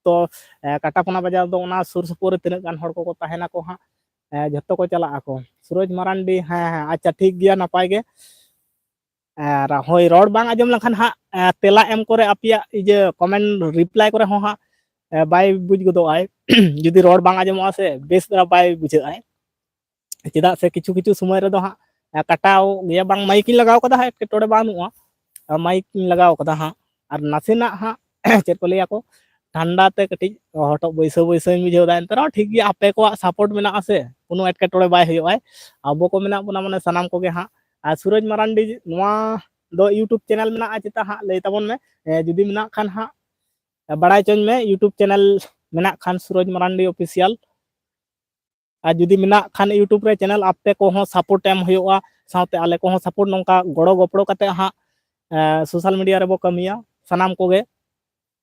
ᱛᱚ, ᱮ, ᱠᱟᱴᱟᱯᱚᱱᱟ ᱵᱟᱡᱟᱨ ᱫᱚ ᱚᱱᱟ ᱥᱩᱨ ᱥᱩᱯᱩᱨ ᱨᱮ ᱛᱤᱱᱟᱹᱜ ᱜᱟᱱ ᱦᱚᱲ ᱠᱚᱠᱚ ᱛᱟᱦᱮᱱᱟᱠᱚ ᱦᱟᱸᱜ, ᱮ, ᱡᱷᱚᱛᱚ ᱠᱚ ᱪᱟᱞᱟᱜ ᱟᱠᱚ᱾ ᱥᱩᱨᱚᱡᱽ ᱢᱟᱨᱟᱱᱰᱤ, ᱦᱮᱸ, ᱦᱮᱸ, ᱟᱪᱪᱷᱟ, ᱴᱷᱤᱠ ᱜᱮᱭᱟ, ᱱᱟᱯᱟᱭ ᱜᱮ᱾ ᱟᱨ ᱦᱳᱭ, ᱨᱚᱲ ᱵᱟᱝ ᱟᱸᱡᱚᱢ ᱞᱮᱱᱠᱷᱟᱱ ᱦᱟᱸᱜ, ᱮ, ᱛᱮᱞᱟ ᱮᱢ ᱠᱚᱨᱮ ᱟᱯᱮᱭᱟᱜ ᱤᱭᱟᱹ ᱠᱚᱢᱮᱱᱴ ᱨᱤᱯᱞᱟᱭ ᱠᱚᱨᱮ ᱦᱚᱸ ᱦᱟᱸᱜ, ᱮ, ᱵᱟᱭ ᱵᱩᱡᱽ ᱜᱚᱫᱚᱜ ᱟᱭ᱾ ᱡᱩᱫᱤ ᱨᱚᱲ ᱵᱟᱝ ᱟᱸᱡᱚᱢᱚᱜᱼᱟ ᱥᱮ, ᱵᱮᱥ ᱫᱷᱟᱨᱟ ᱵᱟᱭ ᱵᱩᱡᱷᱟᱹᱜ ᱟᱭ᱾ ᱪᱮᱫᱟᱜ ᱥᱮ ᱠᱤᱪᱷᱩ ᱠᱤᱪᱷᱩ ᱥᱚᱢᱚᱭ ᱨᱮᱫᱚ ᱦᱟᱸᱜ, ᱮ, ᱠᱟᱴᱟᱣ ᱜᱮᱭᱟ, ᱵᱟᱝ ᱢᱟᱭᱤᱠ ᱤᱧ ᱞᱟᱜᱟᱣ ᱠᱟᱫᱟ ᱦᱟᱸᱜ, ᱮᱴᱠᱮᱴᱚᱬᱮ ᱵᱟᱹᱱᱩᱜᱼᱟ᱾ ᱮ, ᱢᱟᱭᱤᱠ ᱤᱧ ᱞᱟᱜᱟᱣ ᱠᱟᱫᱟ ᱦᱟᱸᱜ, ᱟᱨ ᱱᱟᱥᱮᱱᱟᱜ ᱦᱟᱸᱜ ᱪᱮᱫ ᱠᱚ ᱞᱟᱹᱭᱟ ᱠᱚ, ᱴᱷᱟᱱᱰᱟ ᱛᱮ ᱠᱟᱹᱴᱤᱡ ᱦᱚᱴᱚᱜ ᱵᱟᱹᱭᱥᱟᱹᱣ ᱵᱟᱹᱭᱥᱟᱹᱣ ᱤᱧ ᱵᱩᱡᱷᱟᱹᱣ ᱮᱫᱟ᱾ ᱮᱱᱛᱮ ᱨᱮᱦᱚᱸ ᱴᱷᱤᱠ ᱜᱮᱭᱟ, ᱟᱯᱮ ᱠᱚᱣᱟᱜ ᱥᱟᱯᱳᱨᱴ ᱢᱮᱱᱟᱜᱼᱟ ᱥᱮ, ᱠᱳᱱᱳ ᱮᱴᱠᱮᱴᱚᱬᱮ ᱵᱟᱭ ᱦᱩᱭᱩᱜᱼᱟ᱾ ᱟᱵᱚ ᱠᱚ ᱢᱮᱱᱟᱜ ᱵᱚᱱᱟ ᱢᱟᱱᱮ ᱥᱟᱱᱟᱢ ᱠᱚᱜᱮ ᱦᱟᱸᱜ᱾ ᱟᱨ ᱥᱩᱨᱚᱡᱽ ᱢᱟᱨᱟᱱᱰᱤ ᱱᱚᱣᱟ ᱫᱚ YouTube ᱪᱮᱱᱮᱞ ᱢᱮᱱᱟᱜᱼᱟ ᱪᱮᱛᱟ ᱦᱟᱸᱜ, ᱞᱟᱹᱭ ᱛᱟᱵᱚᱱ ᱢᱮ᱾ ᱮ, ᱡᱩᱫᱤ ᱢᱮᱱᱟᱜ ᱠᱷᱟᱱ ᱦᱟᱸᱜ, ᱮ, ᱵᱟᱲᱟᱭ ᱦᱚᱪᱚᱧ ᱢᱮ, YouTube ᱪᱮᱱᱮᱞ ᱢᱮᱱᱟᱜ ᱠᱷᱟᱱ ᱥᱩᱨᱚᱡᱽ ᱢᱟᱨᱟᱱᱰᱤ ᱚᱯᱷᱤᱥᱤᱭᱟᱞ᱾ ᱟᱨ ᱡᱩᱫᱤ ᱢᱮᱱᱟᱜ ᱠᱷᱟᱱ YouTube ᱨᱮ ᱪᱮᱱᱮᱞ, ᱟᱯᱮ ᱠᱚᱦᱚᱸ ᱥᱟᱯᱳᱨᱴ ᱮᱢ ᱦᱩᱭᱩᱜᱼᱟ, ᱥᱟᱶᱛᱮ ᱟᱞᱮ ᱠᱚᱦᱚᱸ ᱥᱟᱯᱳᱨᱴ, ᱱᱚᱝᱠᱟ ᱜᱚᱲᱚ ᱜᱚᱯᱚᱲᱚ ᱠᱟᱛᱮ ᱦᱟᱸᱜ, ᱮ, ᱥᱳᱥᱟᱞ ᱢᱤᱰᱤᱭᱟ ᱨᱮᱵᱚ ᱠᱟᱹᱢᱤᱭᱟ ᱥᱟᱱᱟᱢ ᱠᱚᱜᱮ᱾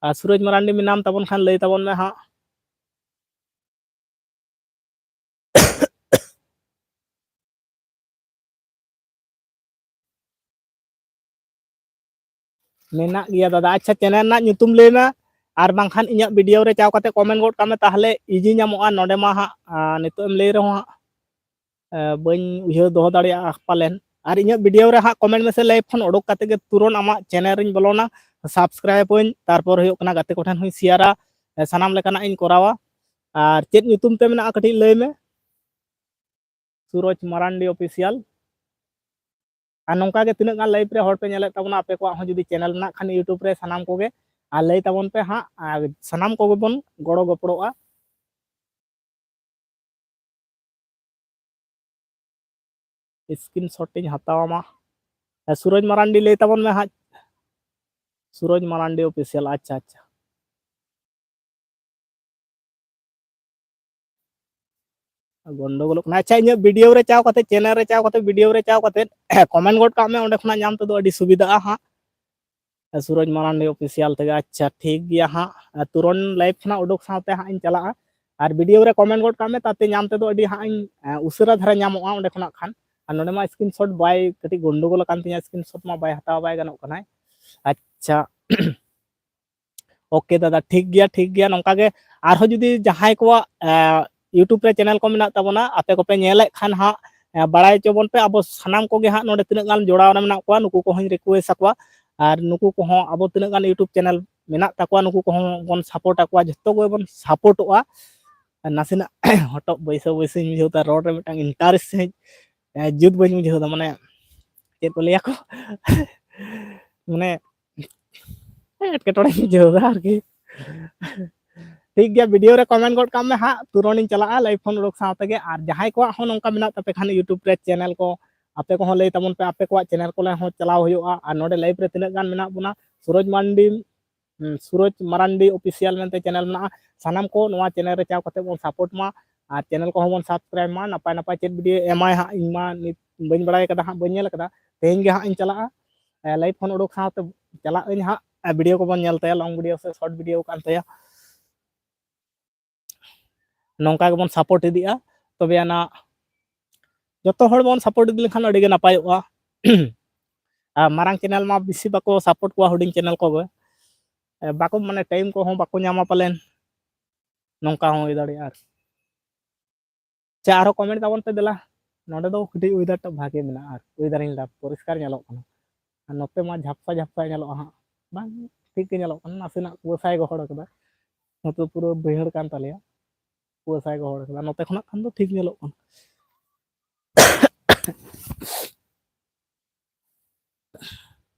ᱟᱨ ᱥᱩᱨᱚᱡᱽ ᱢᱟᱨᱟᱱᱰᱤ ᱢᱮᱱᱟᱢ ᱛᱟᱵᱚᱱ ᱠᱷᱟᱱ ᱞᱟᱹᱭ ᱛᱟᱵᱚᱱ ᱢᱮ ᱦᱟᱸᱜ᱾ ᱢᱮᱱᱟᱜ ᱜᱮᱭᱟ ᱫᱟᱫᱟ᱾ ᱟᱪᱪᱷᱟ, ᱪᱮᱱᱮᱞ ᱨᱮᱱᱟᱜ ᱧᱩᱛᱩᱢ ᱞᱟᱹᱭ ᱢᱮ, ᱟᱨ ᱵᱟᱝᱠᱷᱟᱱ ᱤᱧᱟᱹᱜ ᱵᱷᱤᱰᱤᱭᱳ ᱨᱮ ᱪᱟᱣ ᱠᱟᱛᱮ ᱠᱚᱢᱮᱱᱴ ᱜᱚᱫ ᱠᱟᱜ ᱢᱮ, ᱛᱟᱦᱚᱞᱮ ᱤᱡᱤ ᱧᱟᱢᱚᱜᱼᱟ᱾ ᱱᱚᱰᱮ ᱢᱟ ᱦᱟᱸᱜ, ᱟ, ᱱᱤᱛᱚᱜ ᱮᱢ ᱞᱟᱹᱭ ᱨᱮᱦᱚᱸ ᱦᱟᱸᱜ, ᱟ, ᱵᱟᱹᱧ ᱩᱭᱦᱟᱹᱨ ᱫᱚᱦᱚ ᱫᱟᱲᱮᱭᱟᱜᱼᱟ ᱯᱟᱞᱮᱱ᱾ ᱟᱨ ᱤᱧᱟᱹᱜ ᱵᱷᱤᱰᱤᱭᱳ ᱨᱮ ᱦᱟᱸᱜ ᱠᱚᱢᱮᱱᱴ ᱢᱮᱥᱮ, ᱞᱟᱭᱤᱵᱷ ᱠᱷᱚᱱ ᱚᱰᱚᱠ ᱠᱟᱛᱮ ᱜᱮ ᱛᱩᱨᱚᱱ ᱟᱢᱟᱜ ᱪᱮᱱᱮᱞ ᱨᱤᱧ ᱵᱚᱞᱚᱱᱟ, ᱥᱟᱵᱥᱠᱨᱟᱭᱤᱵᱽ ᱟᱹᱧ, ᱛᱟᱨᱯᱚᱨ ᱦᱩᱭᱩᱜ ᱠᱟᱱᱟ ᱜᱟᱛᱮ ᱠᱚᱴᱷᱮᱱ ᱦᱚᱸᱧ ᱥᱮᱭᱟᱨᱟ, ᱥᱟᱱᱟᱢ ᱞᱮᱠᱟᱱᱟᱜ ᱤᱧ ᱠᱚᱨᱟᱣᱟ᱾ ᱟᱨ ᱪᱮᱫ ᱧᱩᱛᱩᱢ ᱛᱮ ᱢᱮᱱᱟᱜᱼᱟ ᱠᱟᱹᱴᱤᱡ ᱞᱟᱹᱭ ᱢᱮ᱾ ᱥᱩᱨᱚᱡᱽ ᱢᱟᱨᱟᱱᱰᱤ ᱚᱯᱷᱤᱥᱤᱭᱟᱞ᱾ ᱟᱨ ᱱᱚᱝᱠᱟ ᱜᱮ ᱛᱤᱱᱟᱹᱜ ᱜᱟᱱ ᱞᱟᱭᱤᱵᱷ ᱨᱮ ᱦᱚᱲ ᱯᱮ ᱧᱮᱞᱮᱫ ᱛᱟᱵᱚᱱᱟ, ᱟᱯᱮ ᱠᱚᱣᱟᱜ ᱦᱚᱸ ᱡᱩᱫᱤ ᱪᱮᱱᱮᱞ ᱢᱮᱱᱟᱜ ᱠᱷᱟᱱ YouTube ᱨᱮ, ᱥᱟᱱᱟᱢ ᱠᱚᱜᱮ, ᱟᱨ ᱞᱟᱹᱭ ᱛᱟᱵᱚᱱ ᱯᱮ ᱦᱟᱸᱜ, ᱟᱨ ᱥᱟᱱᱟᱢ ᱠᱚᱜᱮ ᱵᱚᱱ ᱜᱚᱲᱚ ᱜᱚᱯᱚᱲᱚᱜᱼᱟ᱾ ᱥᱠᱨᱤᱱ ᱥᱚᱴ ᱤᱧ ᱦᱟᱛᱟᱣᱟ ᱢᱟ᱾ ᱦᱮᱸ, ᱥᱩᱨᱚᱡᱽ ᱢᱟᱨᱟᱱᱰᱤ ᱞᱟᱹᱭ ᱛᱟᱵᱚᱱ ᱢᱮ ᱦᱟᱸᱜ᱾ ᱥᱩᱨᱚᱡᱽ ᱢᱟᱨᱟᱱᱰᱤ ᱚᱯᱷᱤᱥᱤᱭᱟᱞ, ᱟᱪᱪᱷᱟ, ᱟᱪᱪᱷᱟ᱾ ᱜᱚᱱᱰᱚᱜᱳᱞᱚᱜ ᱠᱟᱱᱟ᱾ ᱟᱪᱪᱷᱟ, ᱤᱧᱟᱹᱜ ᱵᱷᱤᱰᱤᱭᱳ ᱨᱮ ᱪᱟᱣ ᱠᱟᱛᱮ, ᱪᱮᱱᱮᱞ ᱨᱮ ᱪᱟᱣ ᱠᱟᱛᱮ, ᱵᱷᱤᱰᱤᱭᱳ ᱨᱮ ᱪᱟᱣ ᱠᱟᱛᱮ ᱠᱚᱢᱮᱱᱴ ᱜᱚᱫ ᱠᱟᱜ ᱢᱮ, ᱚᱸᱰᱮ ᱠᱷᱚᱱᱟᱜ ᱧᱟᱢ ᱛᱮᱫᱚ ᱟᱹᱰᱤ ᱥᱩᱵᱤᱫᱷᱟᱜᱼᱟ ᱦᱟᱸᱜ᱾ ᱥᱩᱨᱚᱡᱽ ᱢᱟᱨᱟᱱᱰᱤ ᱚᱯᱷᱤᱥᱤᱭᱟᱞ ᱛᱮᱜᱮ᱾ ᱟᱪᱪᱷᱟ, ᱴᱷᱤᱠ ᱜᱮᱭᱟ ᱦᱟᱸᱜ, ᱛᱩᱨᱚᱱ ᱞᱟᱭᱤᱵᱷ ᱠᱷᱚᱱᱟᱜ ᱩᱰᱩᱠ ᱥᱟᱶᱛᱮ ᱦᱟᱸᱜ ᱤᱧ ᱪᱟᱞᱟᱜᱼᱟ᱾ ᱟᱨ ᱵᱷᱤᱰᱤᱭᱳ ᱨᱮ ᱠᱚᱢᱮᱱᱴ ᱜᱚᱫ ᱠᱟᱜ ᱢᱮ, ᱛᱟᱛᱮ ᱧᱟᱢ ᱛᱮᱫᱚ ᱟᱹᱰᱤ ᱦᱟᱸᱜ ᱤᱧ, ᱮ, ᱩᱥᱟᱹᱨᱟ ᱫᱷᱟᱨᱟ ᱧᱟᱢᱚᱜᱼᱟ ᱚᱸᱰᱮ ᱠᱷᱚᱱᱟᱜ ᱠᱷᱟᱱ᱾ ᱟᱨ ᱱᱚᱰᱮ ᱢᱟ ᱥᱠᱨᱤᱱᱥᱚᱴ ᱵᱟᱭ, ᱠᱟᱹᱴᱤᱡ ᱜᱚᱱᱰᱳᱜᱳᱞ ᱟᱠᱟᱱ ᱛᱤᱧᱟᱹ, ᱥᱠᱨᱤᱱᱥᱚᱴ ᱢᱟ ᱵᱟᱭ ᱦᱟᱛᱟᱣ, ᱵᱟᱭ ᱜᱟᱱᱚᱜ ᱠᱟᱱᱟᱭ᱾ ᱟᱪᱪᱷᱟ, ᱳᱠᱮ ᱫᱟᱫᱟ, ᱴᱷᱤᱠ ᱜᱮᱭᱟ, ᱴᱷᱤᱠ ᱜᱮᱭᱟ᱾ ᱱᱚᱝᱠᱟ ᱜᱮ ᱟᱨᱦᱚᱸ ᱡᱩᱫᱤ ᱡᱟᱦᱟᱸᱭ ᱠᱚᱣᱟᱜ, ᱮ, YouTube ᱨᱮ ᱪᱮᱱᱮᱞ ᱠᱚ ᱢᱮᱱᱟᱜ ᱛᱟᱵᱚᱱᱟ, ᱟᱯᱮ ᱠᱚᱯᱮ ᱧᱮᱞᱮᱫ ᱠᱷᱟᱱ ᱦᱟᱸᱜ, ᱮ, ᱵᱟᱲᱟᱭ ᱦᱚᱪᱚ ᱵᱚᱱ ᱯᱮ᱾ ᱟᱵᱚ ᱥᱟᱱᱟᱢ ᱠᱚᱜᱮ ᱦᱟᱸᱜ ᱱᱚᱰᱮ ᱛᱤᱱᱟᱹᱜ ᱜᱟᱱ ᱡᱚᱲᱟᱣ ᱨᱮ ᱢᱮᱱᱟᱜ ᱠᱚᱣᱟ, ᱱᱩᱠᱩ ᱠᱚᱦᱚᱸᱧ ᱨᱤᱠᱩᱭᱮᱥᱴ ᱟᱠᱚᱣᱟ᱾ ᱟᱨ ᱱᱩᱠᱩ ᱠᱚᱦᱚᱸ ᱟᱵᱚ ᱛᱤᱱᱟᱹᱜ ᱜᱟᱱ YouTube ᱪᱮᱱᱮᱞ ᱢᱮᱱᱟᱜ ᱛᱟᱠᱚᱣᱟ, ᱱᱩᱠᱩ ᱠᱚᱦᱚᱸ ᱵᱚᱱ ᱥᱟᱯᱳᱨᱴ ᱟᱠᱚᱣᱟ, ᱡᱷᱚᱛᱚ ᱜᱮᱵᱚᱱ ᱥᱟᱯᱳᱨᱴᱚᱜᱼᱟ᱾ ᱟᱨ ᱱᱟᱥᱮᱱᱟᱜ ᱦᱚᱴᱚᱜ ᱵᱟᱹᱭᱥᱟᱹᱣ ᱵᱟᱹᱭᱥᱟᱹᱣ ᱤᱧ ᱵᱩᱡᱷᱟᱹᱣ ᱮᱫᱟ, ᱨᱚᱲ ᱨᱮ ᱢᱤᱫᱴᱟᱝ ᱤᱱᱴᱟᱨᱮᱥᱴ ᱥᱟᱺᱦᱤᱡ, ᱮ, ᱡᱩᱛ ᱵᱟᱹᱧ ᱵᱩᱡᱷᱟᱹᱣ ᱮᱫᱟ, ᱢᱟᱱᱮ ᱪᱮᱫ ᱠᱚ ᱞᱟᱹᱭᱟ ᱠᱚ ᱢᱟᱱᱮ ᱮᱴᱠᱮᱴᱚᱬᱮᱧ ᱵᱩᱡᱷᱟᱹᱣ ᱮᱫᱟ ᱟᱨᱠᱤ᱾ ᱴᱷᱤᱠ ᱜᱮᱭᱟ, ᱵᱷᱤᱰᱤᱭᱳ ᱨᱮ ᱠᱚᱢᱮᱱᱴ ᱜᱚᱫ ᱠᱟᱜ ᱢᱮ ᱦᱟᱸᱜ, ᱛᱩᱨᱚᱱᱤᱧ ᱪᱟᱞᱟᱜᱼᱟ ᱞᱟᱭᱤᱵᱷ ᱠᱷᱚᱱ ᱩᱰᱩᱠ ᱥᱟᱶ ᱛᱮᱜᱮ᱾ ᱟᱨ ᱡᱟᱦᱟᱸᱭ ᱠᱚᱣᱟᱜ ᱦᱚᱸ ᱱᱚᱝᱠᱟ ᱢᱮᱱᱟᱜ ᱛᱟᱯᱮ ᱠᱷᱟᱱ YouTube ᱨᱮ ᱪᱮᱱᱮᱞ ᱠᱚ, ᱟᱯᱮ ᱠᱚᱦᱚᱸ ᱞᱟᱹᱭ ᱛᱟᱵᱚᱱ ᱯᱮ, ᱟᱯᱮ ᱠᱚᱣᱟᱜ ᱪᱮᱱᱮᱞ ᱠᱚᱨᱮ ᱦᱚᱸ ᱪᱟᱞᱟᱣ ᱦᱩᱭᱩᱜᱼᱟ᱾ ᱟᱨ ᱱᱚᱰᱮ ᱞᱟᱭᱤᱵᱷ ᱨᱮ ᱛᱤᱱᱟᱹᱜ ᱜᱟᱱ ᱢᱮᱱᱟᱜ ᱵᱚᱱᱟ, ᱥᱩᱨᱚᱡᱽ ᱢᱟᱱᱰᱤ, ᱦᱩᱸ, ᱥᱩᱨᱚᱡᱽ ᱢᱟᱨᱟᱱᱰᱤ ᱚᱯᱷᱤᱥᱤᱭᱟᱞ ᱢᱮᱱᱛᱮ ᱪᱮᱱᱮᱞ ᱢᱮᱱᱟᱜᱼᱟ᱾ ᱥᱟᱱᱟᱢ ᱠᱚ ᱱᱚᱣᱟ ᱪᱮᱱᱮᱞ ᱨᱮ ᱪᱟᱣ ᱠᱟᱛᱮ ᱵᱚᱱ ᱥᱟᱯᱳᱨᱴ ᱢᱟ ᱟᱨ ᱪᱮᱱᱮᱞ ᱠᱚᱦᱚᱸ ᱵᱚᱱ ᱥᱟᱵᱥᱠᱨᱟᱭᱤᱵ ᱢᱟ᱾ ᱱᱟᱯᱟᱭ ᱱᱟᱯᱟᱭ ᱪᱮᱫ ᱵᱷᱤᱰᱤᱭᱳ ᱮᱢᱟᱭ ᱦᱟᱸᱜ, ᱤᱧ ᱢᱟ ᱱᱤᱛ ᱵᱟᱹᱧ ᱵᱟᱲᱟᱭ ᱠᱟᱫᱟ ᱦᱟᱸᱜ, ᱵᱟᱹᱧ ᱧᱮᱞ ᱠᱟᱫᱟ᱾ ᱛᱮᱦᱮᱧ ᱜᱮ ᱦᱟᱸᱜ ᱤᱧ ᱪᱟᱞᱟᱜᱼᱟ, ᱮ, ᱞᱟᱭᱤᱵᱷ ᱠᱷᱚᱱ ᱩᱰᱩᱠ ᱥᱟᱶᱛᱮ ᱪᱟᱞᱟᱜ ᱟᱹᱧ ᱦᱟᱸᱜ, ᱮ, ᱵᱷᱤᱰᱤᱭᱳ ᱠᱚᱵᱚᱱ ᱧᱮᱞ ᱛᱟᱭᱟ, ᱞᱚᱝ ᱵᱷᱤᱰᱤᱭᱳ ᱥᱮ ᱥᱚᱨᱴ ᱵᱷᱤᱰᱤᱭᱳ ᱠᱟᱱ ᱛᱟᱭᱟ᱾ ᱱᱚᱝᱠᱟ ᱜᱮᱵᱚᱱ ᱥᱟᱯᱳᱨᱴ ᱤᱫᱤᱜᱼᱟ, ᱛᱚᱵᱮ ᱟᱱᱟᱜ ᱡᱚᱛᱚ ᱦᱚᱲ ᱵᱚᱱ ᱥᱟᱯᱳᱨᱴ ᱤᱫᱤ ᱞᱮᱠᱷᱟᱱ ᱟᱹᱰᱤ ᱜᱮ ᱱᱟᱯᱟᱭᱚᱜᱼᱟ᱾ ᱟᱨ ᱢᱟᱨᱟᱝ ᱪᱮᱱᱮᱞ ᱢᱟ ᱵᱮᱥᱤ ᱵᱟᱠᱚ ᱥᱟᱯᱳᱨᱴ ᱠᱚᱣᱟ, ᱦᱩᱰᱤᱧ ᱪᱮᱱᱮᱞ ᱠᱚᱜᱮ, ᱮ, ᱵᱟᱠᱚ, ᱢᱟᱱᱮ, ᱴᱟᱭᱤᱢ ᱠᱚᱦᱚᱸ ᱵᱟᱠᱚ ᱧᱟᱢᱟ ᱯᱟᱞᱮᱱ, ᱱᱚᱝᱠᱟ ᱦᱚᱸ ᱦᱩᱭ ᱫᱟᱲᱮᱭᱟᱜᱼᱟ᱾ ᱟᱨ ᱥᱮ ᱟᱨᱦᱚᱸ ᱠᱚᱢᱮᱱᱴ ᱛᱟᱵᱚᱱ ᱯᱮ ᱫᱮᱞᱟ᱾ ᱱᱚᱰᱮ ᱫᱚ ᱠᱟᱹᱴᱤᱡ ᱚᱭᱮᱫᱟᱨ ᱴᱟ ᱵᱷᱟᱜᱮ ᱢᱮᱱᱟᱜᱼᱟ, ᱟᱨ ᱚᱭᱮᱫᱟᱨ ᱤᱧ ᱞᱟᱹᱭᱫᱟ ᱯᱚᱨᱤᱥᱠᱟᱨ ᱧᱮᱞᱚᱜ ᱠᱟᱱᱟ᱾ ᱟᱨ ᱱᱚᱛᱮ ᱢᱟ ᱡᱷᱟᱯᱥᱟ ᱡᱷᱟᱯᱥᱟ ᱧᱮᱞᱚᱜᱼᱟ ᱦᱟᱸᱜ, ᱵᱟᱝ ᱴᱷᱤᱠ ᱜᱮ ᱧᱮᱞᱚᱜ ᱠᱟᱱᱟ, ᱱᱟᱥᱮᱱᱟᱜ ᱠᱩᱣᱟᱹᱥᱟᱭ ᱜᱚᱦᱚᱲ ᱠᱟᱫᱟ᱾ ᱱᱚᱛᱮ ᱯᱩᱨᱟᱹ ᱵᱟᱹᱭᱦᱟᱹᱲ ᱠᱟᱱ ᱛᱟᱞᱮᱭᱟ, ᱠᱩᱣᱟᱹᱥᱟᱭ ᱜᱚᱦᱚᱲ ᱠᱟᱫᱟ᱾ ᱱᱚᱛᱮ ᱠᱷᱚᱱᱟᱜ ᱠᱷᱟᱱ ᱫᱚ ᱴᱷᱤᱠ ᱧᱮᱞᱚᱜ ᱠᱟᱱᱟ᱾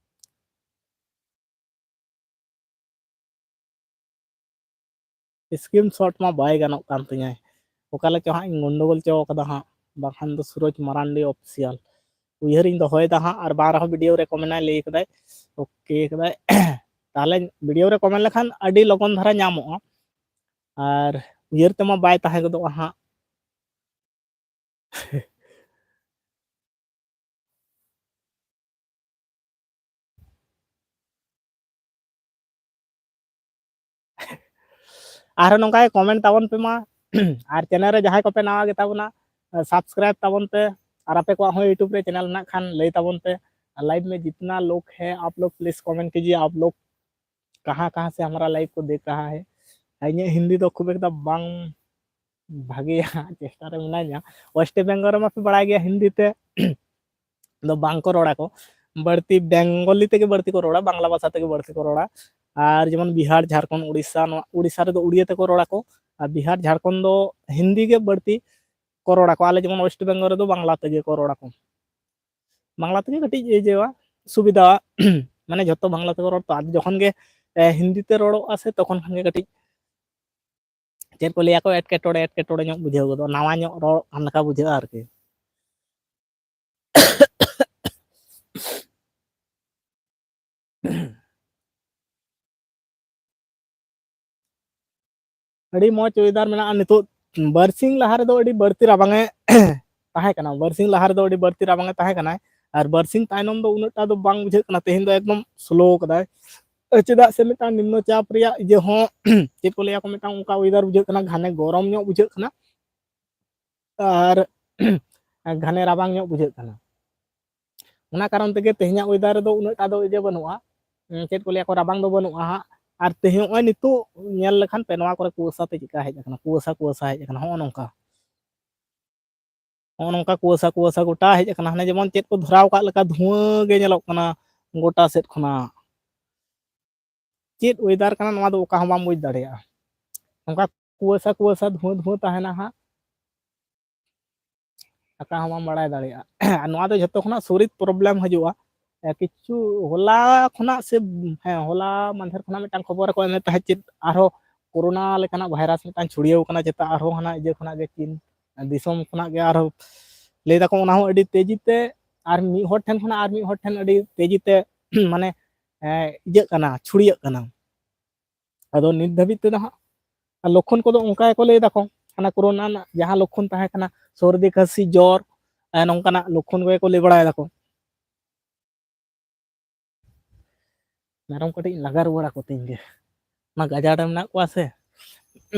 ᱥᱠᱨᱤᱱᱥᱚᱴ ᱢᱟ ᱵᱟᱭ ᱜᱟᱱᱚᱜ ᱠᱟᱱ ᱛᱤᱧᱟᱹ, ᱚᱠᱟ ᱞᱮᱠᱟ ᱦᱟᱸᱜ ᱤᱧ ᱜᱚᱱᱰᱳᱜᱳᱞ ᱦᱚᱪᱚ ᱠᱟᱫᱟ ᱦᱟᱸᱜ, ᱵᱟᱝᱠᱷᱟᱱ ᱫᱚ ᱥᱩᱨᱚᱡᱽ ᱢᱟᱨᱟᱱᱰᱤ ᱚᱯᱷᱤᱥᱤᱭᱟᱞ ᱩᱭᱦᱟᱹᱨᱤᱧ ᱫᱚᱦᱚᱭᱮᱫᱟ ᱦᱟᱸᱜ, ᱟᱨ ᱵᱟᱝ ᱨᱮᱦᱚᱸ ᱵᱷᱤᱰᱤᱭᱳ ᱨᱮ ᱠᱚᱢᱮᱱᱴ ᱟᱭ ᱞᱟᱹᱭ ᱠᱟᱫᱟᱭ, ᱳᱠᱮ ᱠᱟᱫᱟᱭ᱾ ᱛᱟᱦᱚᱞᱮ ᱵᱷᱤᱰᱤᱭᱳ ᱨᱮ ᱠᱚᱢᱮᱱᱴ ᱞᱮᱠᱷᱟᱱ ᱟᱹᱰᱤ ᱞᱚᱜᱚᱱ ᱫᱷᱟᱨᱟ ᱧᱟᱢᱚᱜᱼᱟ, ᱟᱨ ᱩᱭᱦᱟᱹᱨ ᱛᱮᱢᱟ ᱵᱟᱭ ᱛᱟᱦᱮᱸ ᱜᱚᱫᱚᱜᱼᱟ ᱦᱟᱸᱜ᱾ ᱟᱨᱦᱚᱸ ᱱᱚᱝᱠᱟ ᱜᱮ comment ᱛᱟᱵᱚᱱ ᱯᱮ ᱢᱟ᱾ ᱟᱨ channel ᱨᱮ ᱡᱟᱦᱟᱸᱭ ᱠᱚᱯᱮ ᱱᱟᱣᱟ ᱜᱮᱛᱟ ᱵᱚᱱᱟ, subscribe ᱛᱟᱵᱚᱱ ᱯᱮ᱾ ᱟᱨ ᱟᱯᱮ ᱠᱚᱣᱟᱜ ᱦᱚᱸ YouTube ᱨᱮ channel ᱢᱮᱱᱟᱜ ᱠᱷᱟᱱ ᱞᱟᱹᱭ ᱛᱟᱵᱚᱱ ᱯᱮ᱾ ᱟᱨ live में जितना लोग है आप लोग please comment कीजिए, आप लोग कहाँ कहाँ से हमारा live को देख रहा है। ᱤᱧᱟᱹᱜ ᱦᱤᱱᱫᱤ ᱫᱚ ᱠᱷᱩᱵ ᱮᱠᱴᱟ ᱵᱟᱝ ᱵᱷᱟᱜᱮᱭᱟ, ᱪᱮᱥᱴᱟ ᱨᱮ ᱢᱮᱱᱟᱧᱟ᱾ West Bengal ᱨᱮᱢᱟ ᱯᱮ ᱵᱟᱲᱟᱭ ᱜᱮᱭᱟ ᱦᱤᱱᱫᱤ ᱛᱮ ᱫᱚ ᱵᱟᱝ ᱠᱚ ᱨᱚᱲᱟ ᱠᱚ, ᱵᱟᱹᱲᱛᱤ ᱵᱮᱝᱜᱚᱞᱤ ᱛᱮᱜᱮ ᱵᱟᱹᱲᱛᱤ ᱠᱚ ᱨᱚᱲᱟ, ᱵᱟᱝᱞᱟ ᱵᱷᱟᱥᱟ ᱛᱮᱜᱮ ᱵᱟᱹᱲᱛᱤ ᱠᱚ ᱨᱚᱲᱟ᱾ ᱟᱨ ᱡᱮᱢᱚᱱ ᱵᱤᱦᱟᱨ, ᱡᱷᱟᱲᱠᱷᱚᱸᱰ, ᱩᱲᱤᱥᱥᱟ, ᱱᱚᱣᱟ ᱩᱲᱤᱥᱥᱟ ᱨᱮᱫᱚ ᱩᱲᱤᱭᱟ ᱛᱮᱠᱚ ᱨᱚᱲᱟ ᱠᱚ, ᱟᱨ ᱵᱤᱦᱟᱨ, ᱡᱷᱟᱲᱠᱷᱚᱸᱰ ᱫᱚ ᱦᱤᱱᱫᱤ ᱜᱮ ᱵᱟᱹᱲᱛᱤ ᱠᱚ ᱨᱚᱲᱟ ᱠᱚ᱾ ᱟᱞᱮ ᱡᱮᱢᱚᱱ West Bengal ᱨᱮᱫᱚ ᱵᱟᱝᱞᱟ ᱛᱮᱜᱮ ᱠᱚ ᱨᱚᱲᱟ ᱠᱚ᱾ ᱵᱟᱝᱞᱟ ᱛᱮᱜᱮ ᱠᱟᱹᱴᱤᱡ ᱤᱭᱟᱹᱣᱟ, ᱥᱩᱵᱤᱫᱷᱟᱣᱟ᱾ ᱢᱟᱱᱮ ᱡᱷᱚᱛᱚ ᱵᱟᱝᱞᱟ ᱛᱮᱠᱚ ᱨᱚᱲ ᱛᱚ, ᱟᱨ ᱡᱚᱠᱷᱚᱱ ᱜᱮ ᱮ, ᱦᱤᱱᱫᱤ ᱛᱮ ᱨᱚᱲᱚᱜᱼᱟ ᱥᱮ, ᱛᱚᱠᱷᱚᱱ ᱠᱷᱟᱱ ᱜᱮ ᱠᱟᱹᱴᱤᱡ ᱪᱮᱫ ᱠᱚ ᱞᱟᱹᱭᱟ ᱠᱚ, ᱮᱴᱠᱮᱴᱚᱬᱮ ᱮᱴᱠᱮᱴᱚᱬᱮ ᱧᱚᱜ ᱵᱩᱡᱷᱟᱹᱣ ᱜᱚᱫᱚᱜᱼᱟ, ᱱᱟᱣᱟ ᱧᱚᱜ ᱨᱚᱲ ᱠᱟᱱ ᱞᱮᱠᱟ ᱵᱩᱡᱷᱟᱹᱜᱼᱟ ᱟᱨᱠᱤ᱾ ᱟᱹᱰᱤ ᱢᱚᱡᱽ weather ᱢᱮᱱᱟᱜᱼᱟ ᱱᱤᱛᱚᱜ᱾ ᱵᱟᱨᱥᱤᱧ ᱞᱟᱦᱟ ᱨᱮᱫᱚ ᱟᱹᱰᱤ ᱵᱟᱹᱲᱛᱤ ᱨᱟᱵᱟᱝ ᱮ ᱛᱟᱦᱮᱸ ᱠᱟᱱᱟ, ᱵᱟᱨᱥᱤᱧ ᱞᱟᱦᱟ ᱨᱮᱫᱚ ᱟᱹᱰᱤ ᱵᱟᱹᱲᱛᱤ ᱨᱟᱵᱟᱝ ᱮ ᱛᱟᱦᱮᱸ ᱠᱟᱱᱟᱭ, ᱟᱨ ᱵᱟᱨᱥᱤᱧ ᱛᱟᱭᱱᱚᱢ ᱫᱚ ᱩᱱᱟᱹᱜ ᱴᱟ ᱫᱚ ᱵᱟᱝ ᱵᱩᱡᱷᱟᱹᱜ ᱠᱟᱱᱟ᱾ ᱛᱮᱦᱮᱧ ᱫᱚ ᱮᱠᱫᱚᱢ slow ᱠᱟᱫᱟᱭ, ᱪᱮᱫᱟᱜ ᱥᱮ ᱢᱤᱫᱴᱟᱝ ᱱᱤᱢᱱᱚ ᱪᱟᱯ ᱨᱮᱭᱟᱜ ᱤᱭᱟᱹ ᱦᱚᱸ ᱪᱮᱫ ᱠᱚ ᱞᱟᱹᱭᱟ ᱠᱚ, ᱢᱤᱫᱴᱟᱝ ᱚᱱᱠᱟ weather ᱵᱩᱡᱷᱟᱹᱜ ᱠᱟᱱᱟ, ᱜᱷᱟᱱᱮ ᱜᱚᱨᱚᱢ ᱧᱚᱜ ᱵᱩᱡᱷᱟᱹᱜ ᱠᱟᱱᱟ᱾ ᱟᱨ ᱜᱷᱟᱱᱮ ᱨᱟᱵᱟᱝ ᱧᱚᱜ ᱵᱩᱡᱷᱟᱹᱜ ᱠᱟᱱᱟ᱾ ᱚᱱᱟ ᱠᱟᱨᱚᱱ ᱛᱮᱜᱮ ᱛᱮᱦᱮᱧᱟᱜ weather ᱨᱮᱫᱚ ᱩᱱᱟᱹᱜ ᱴᱟ ᱫᱚ ᱤᱭᱟᱹ ᱵᱟᱹᱱᱩᱜᱼᱟ, ᱩᱸ, ᱪᱮᱫ ᱠᱚ ᱞᱟᱹᱭᱟ ᱠᱚ, ᱨᱟᱵᱟᱝ ᱫᱚ ᱵᱟᱹᱱᱩᱜᱼᱟ ᱦᱟᱸᱜ᱾ ᱟᱨ ᱛᱮᱦᱮᱧ ᱱᱚᱜᱼᱚᱭ ᱱᱤᱛᱚᱜ ᱧᱮᱞ ᱞᱮᱠᱷᱟᱱ ᱯᱮ, ᱱᱚᱣᱟ ᱠᱚᱨᱮ ᱠᱩᱣᱟᱹᱥᱟ ᱛᱮ ᱪᱮᱫᱠᱟ ᱦᱮᱡ ᱟᱠᱟᱱᱟ, ᱠᱩᱣᱟᱹᱥᱟ ᱠᱩᱣᱟᱹᱥᱟ ᱦᱮᱡ ᱟᱠᱟᱱᱟ, ᱦᱚᱸᱜᱼᱚ ᱱᱚᱝᱠᱟ᱾ ᱦᱚᱸᱜᱼᱚ ᱱᱚᱝᱠᱟ ᱠᱩᱣᱟᱹᱥᱟ ᱠᱩᱣᱟᱹᱥᱟ ᱜᱚᱴᱟ ᱦᱮᱡ ᱟᱠᱟᱱᱟ, ᱦᱟᱱᱮ ᱡᱮᱢᱚᱱ ᱪᱮᱫ ᱠᱚ ᱫᱷᱚᱨᱟᱣ ᱠᱟᱜ ᱞᱮᱠᱟ ᱫᱷᱩᱣᱟᱹ ᱜᱮ ᱧᱮᱞᱚᱜ ᱠᱟᱱᱟ ᱜᱚᱴᱟ ᱥᱮᱫ ᱠᱷᱚᱱᱟᱜ᱾ ᱪᱮᱫ weather ᱠᱟᱱᱟ ᱱᱚᱣᱟ ᱫᱚ ᱚᱠᱟ ᱦᱚᱸ ᱵᱟᱢ ᱵᱩᱡᱽ ᱫᱟᱲᱮᱭᱟᱜᱼᱟ᱾ ᱱᱚᱝᱠᱟ ᱠᱩᱣᱟᱹᱥᱟ ᱠᱩᱣᱟᱹᱥᱟ ᱫᱷᱩᱣᱟᱹ ᱫᱷᱩᱣᱟᱹ ᱛᱟᱦᱮᱱᱟ ᱦᱟᱸᱜ, ᱚᱠᱟ ᱦᱚᱸ ᱵᱟᱢ ᱵᱟᱲᱟᱭ ᱫᱟᱲᱮᱭᱟᱜᱼᱟ᱾ ᱟᱨ ᱱᱚᱣᱟ ᱫᱚ ᱡᱷᱚᱛᱚ ᱠᱷᱚᱱᱟᱜ ᱥᱚᱨᱤᱛ problem ᱦᱤᱡᱩᱜᱼᱟ᱾ ᱮ, ᱠᱤᱪᱷᱩ ᱦᱚᱞᱟ ᱠᱷᱚᱱᱟᱜ ᱥᱮ, ᱦᱮᱸ, ᱦᱚᱞᱟ ᱢᱟᱫᱷᱮᱨ ᱠᱷᱚᱱᱟᱜ ᱢᱤᱫᱴᱟᱝ ᱠᱷᱚᱵᱚᱨ ᱨᱮᱠᱚ ᱮᱢᱮᱫ ᱛᱟᱦᱮᱸᱫ, ᱪᱮᱫ ᱟᱨᱦᱚᱸ ᱠᱳᱨᱳᱱᱟ ᱞᱮᱠᱟᱱᱟᱜ virus ᱢᱤᱫᱴᱟᱝ ᱪᱷᱩᱲᱭᱟᱹᱣ ᱠᱟᱱᱟ ᱪᱮᱛᱟ, ᱟᱨᱦᱚᱸ ᱦᱟᱱᱟ ᱤᱭᱟᱹ ᱠᱷᱚᱱᱟᱜ ᱜᱮ, ᱪᱤᱱ ᱫᱤᱥᱚᱢ ᱠᱷᱚᱱᱟᱜ ᱜᱮ ᱟᱨᱦᱚᱸ ᱞᱟᱹᱭ ᱫᱟᱠᱚ ᱚᱱᱟ ᱦᱚᱸ ᱟᱹᱰᱤ ᱛᱮᱡᱤ ᱛᱮ, ᱟᱨ ᱢᱤᱫ ᱦᱚᱲ ᱴᱷᱮᱱ ᱠᱷᱚᱱᱟᱜ ᱟᱨ ᱢᱤᱫ ᱦᱚᱲ ᱴᱷᱮᱱ ᱟᱹᱰᱤ ᱛᱮᱡᱤ ᱛᱮ ᱢᱟᱱᱮ, ᱮ, ᱤᱭᱟᱹᱜ ᱠᱟᱱᱟ, ᱪᱷᱩᱲᱭᱟᱹᱜ ᱠᱟᱱᱟ᱾ ᱟᱫᱚ ᱱᱤᱛ ᱫᱷᱟᱹᱵᱤᱡ ᱛᱮᱫᱚ ᱦᱟᱸᱜ ᱞᱚᱠᱠᱷᱚᱱ ᱠᱚᱫᱚ ᱚᱱᱠᱟ ᱜᱮᱠᱚ ᱞᱟᱹᱭ ᱫᱟᱠᱚ, ᱦᱟᱱᱟ ᱠᱳᱨᱳᱱᱟ ᱨᱮᱱᱟᱜ ᱡᱟᱦᱟᱸ ᱞᱚᱠᱠᱷᱚᱱ ᱛᱟᱦᱮᱸ ᱠᱟᱱᱟ, ᱥᱚᱨᱫᱤ, ᱠᱷᱟᱹᱥᱤ, ᱡᱚᱨ, ᱮ, ᱱᱚᱝᱠᱟᱱᱟᱜ ᱞᱚᱠᱠᱷᱚᱱ ᱠᱚᱜᱮ ᱠᱚ ᱞᱟᱹᱭ ᱵᱟᱲᱟᱭ ᱫᱟᱠᱚ᱾ ᱢᱮᱨᱚᱢ ᱠᱟᱹᱴᱤᱡ ᱤᱧ ᱞᱟᱜᱟ ᱨᱩᱣᱟᱹᱲ ᱟᱠᱚ ᱛᱤᱧ ᱜᱮ, ᱚᱱᱟ ᱜᱟᱡᱟᱲ ᱨᱮ ᱢᱮᱱᱟᱜ ᱠᱚᱣᱟ ᱥᱮ,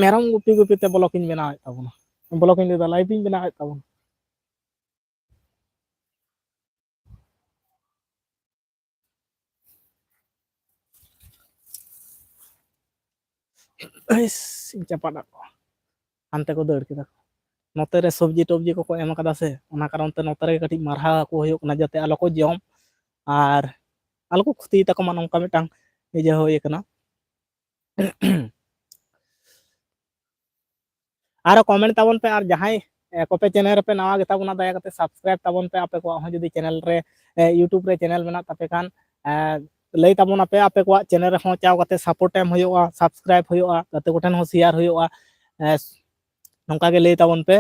ᱢᱮᱨᱚᱢ ᱜᱩᱯᱤ ᱜᱩᱯᱤ ᱛᱮ ᱵᱞᱚᱜ ᱤᱧ ᱵᱮᱱᱟᱣᱮᱫ ᱛᱟᱵᱚᱱᱟ, ᱵᱞᱚᱜ ᱤᱧ ᱞᱟᱹᱭᱫᱟ, ᱞᱟᱭᱤᱵᱷ ᱤᱧ ᱵᱮᱱᱟᱣᱮᱫ ᱛᱟᱵᱚᱱᱟ᱾ ᱤᱥ, ᱤᱧ ᱪᱟᱯᱟᱫ ᱟᱫ ᱠᱚᱣᱟ, ᱦᱟᱱᱛᱮ ᱠᱚ ᱫᱟᱹᱲ ᱠᱮᱫᱟ ᱠᱚ᱾ ᱱᱚᱛᱮ ᱨᱮ ᱥᱚᱵᱽᱡᱤ ᱴᱚᱵᱽᱡᱤ ᱠᱚᱠᱚ ᱮᱢ ᱠᱟᱫᱟ ᱥᱮ, ᱚᱱᱟ ᱠᱟᱨᱚᱱ ᱛᱮ ᱱᱚᱛᱮ ᱨᱮᱜᱮ ᱠᱟᱹᱴᱤᱡ ᱢᱟᱨᱦᱟ ᱟᱠᱚ ᱦᱩᱭᱩᱜ ᱠᱟᱱᱟ, ᱡᱟᱛᱮ ᱟᱞᱚ ᱠᱚ ᱡᱚᱢ ᱟᱨ ᱟᱞᱚ ᱠᱚ ᱠᱷᱚᱛᱤᱭ ᱛᱟᱠᱚ ᱢᱟ, ᱱᱚᱝᱠᱟ ᱢᱤᱫᱴᱟᱝ ᱤᱭᱟᱹ ᱦᱩᱭ ᱠᱟᱱᱟ᱾ ᱟᱨᱚ ᱠᱚᱢᱮᱱᱴ ᱛᱟᱵᱚᱱ ᱯᱮ, ᱟᱨ ᱡᱟᱦᱟᱸᱭ, ᱮ, ᱠᱚᱯᱮ ᱪᱮᱱᱮᱞ ᱨᱮᱯᱮ ᱱᱟᱣᱟ ᱜᱮᱛᱟ ᱵᱚᱱᱟ, ᱫᱟᱭᱟ ᱠᱟᱛᱮ ᱥᱟᱵᱥᱠᱨᱟᱭᱤᱵ ᱛᱟᱵᱚᱱ ᱯᱮ᱾ ᱟᱯᱮ ᱠᱚᱣᱟᱜ ᱦᱚᱸ ᱡᱩᱫᱤ ᱪᱮᱱᱮᱞ ᱨᱮ, ᱮ, ᱤᱭᱩᱴᱩᱵᱽ ᱨᱮ ᱪᱮᱱᱮᱞ ᱢᱮᱱᱟᱜ ᱛᱟᱯᱮ ᱠᱷᱟᱱ, ᱮ, ᱞᱟᱹᱭ ᱛᱟᱵᱚᱱ ᱟᱯᱮ, ᱟᱯᱮ ᱠᱚᱣᱟᱜ ᱪᱮᱱᱮᱞ ᱨᱮᱦᱚᱸ ᱪᱟᱣ ᱠᱟᱛᱮ ᱥᱟᱯᱳᱨᱴ ᱮᱢ ᱦᱩᱭᱩᱜᱼᱟ, ᱥᱟᱵᱥᱠᱨᱟᱭᱤᱵ ᱦᱩᱭᱩᱜᱼᱟ, ᱜᱟᱛᱮ ᱠᱚᱴᱷᱮᱱ ᱦᱚᱸ ᱥᱮᱭᱟᱨ ᱦᱩᱭᱩᱜᱼᱟ᱾ ᱮ, ᱱᱚᱝᱠᱟ ᱜᱮ ᱞᱟᱹᱭ ᱛᱟᱵᱚᱱ ᱯᱮ᱾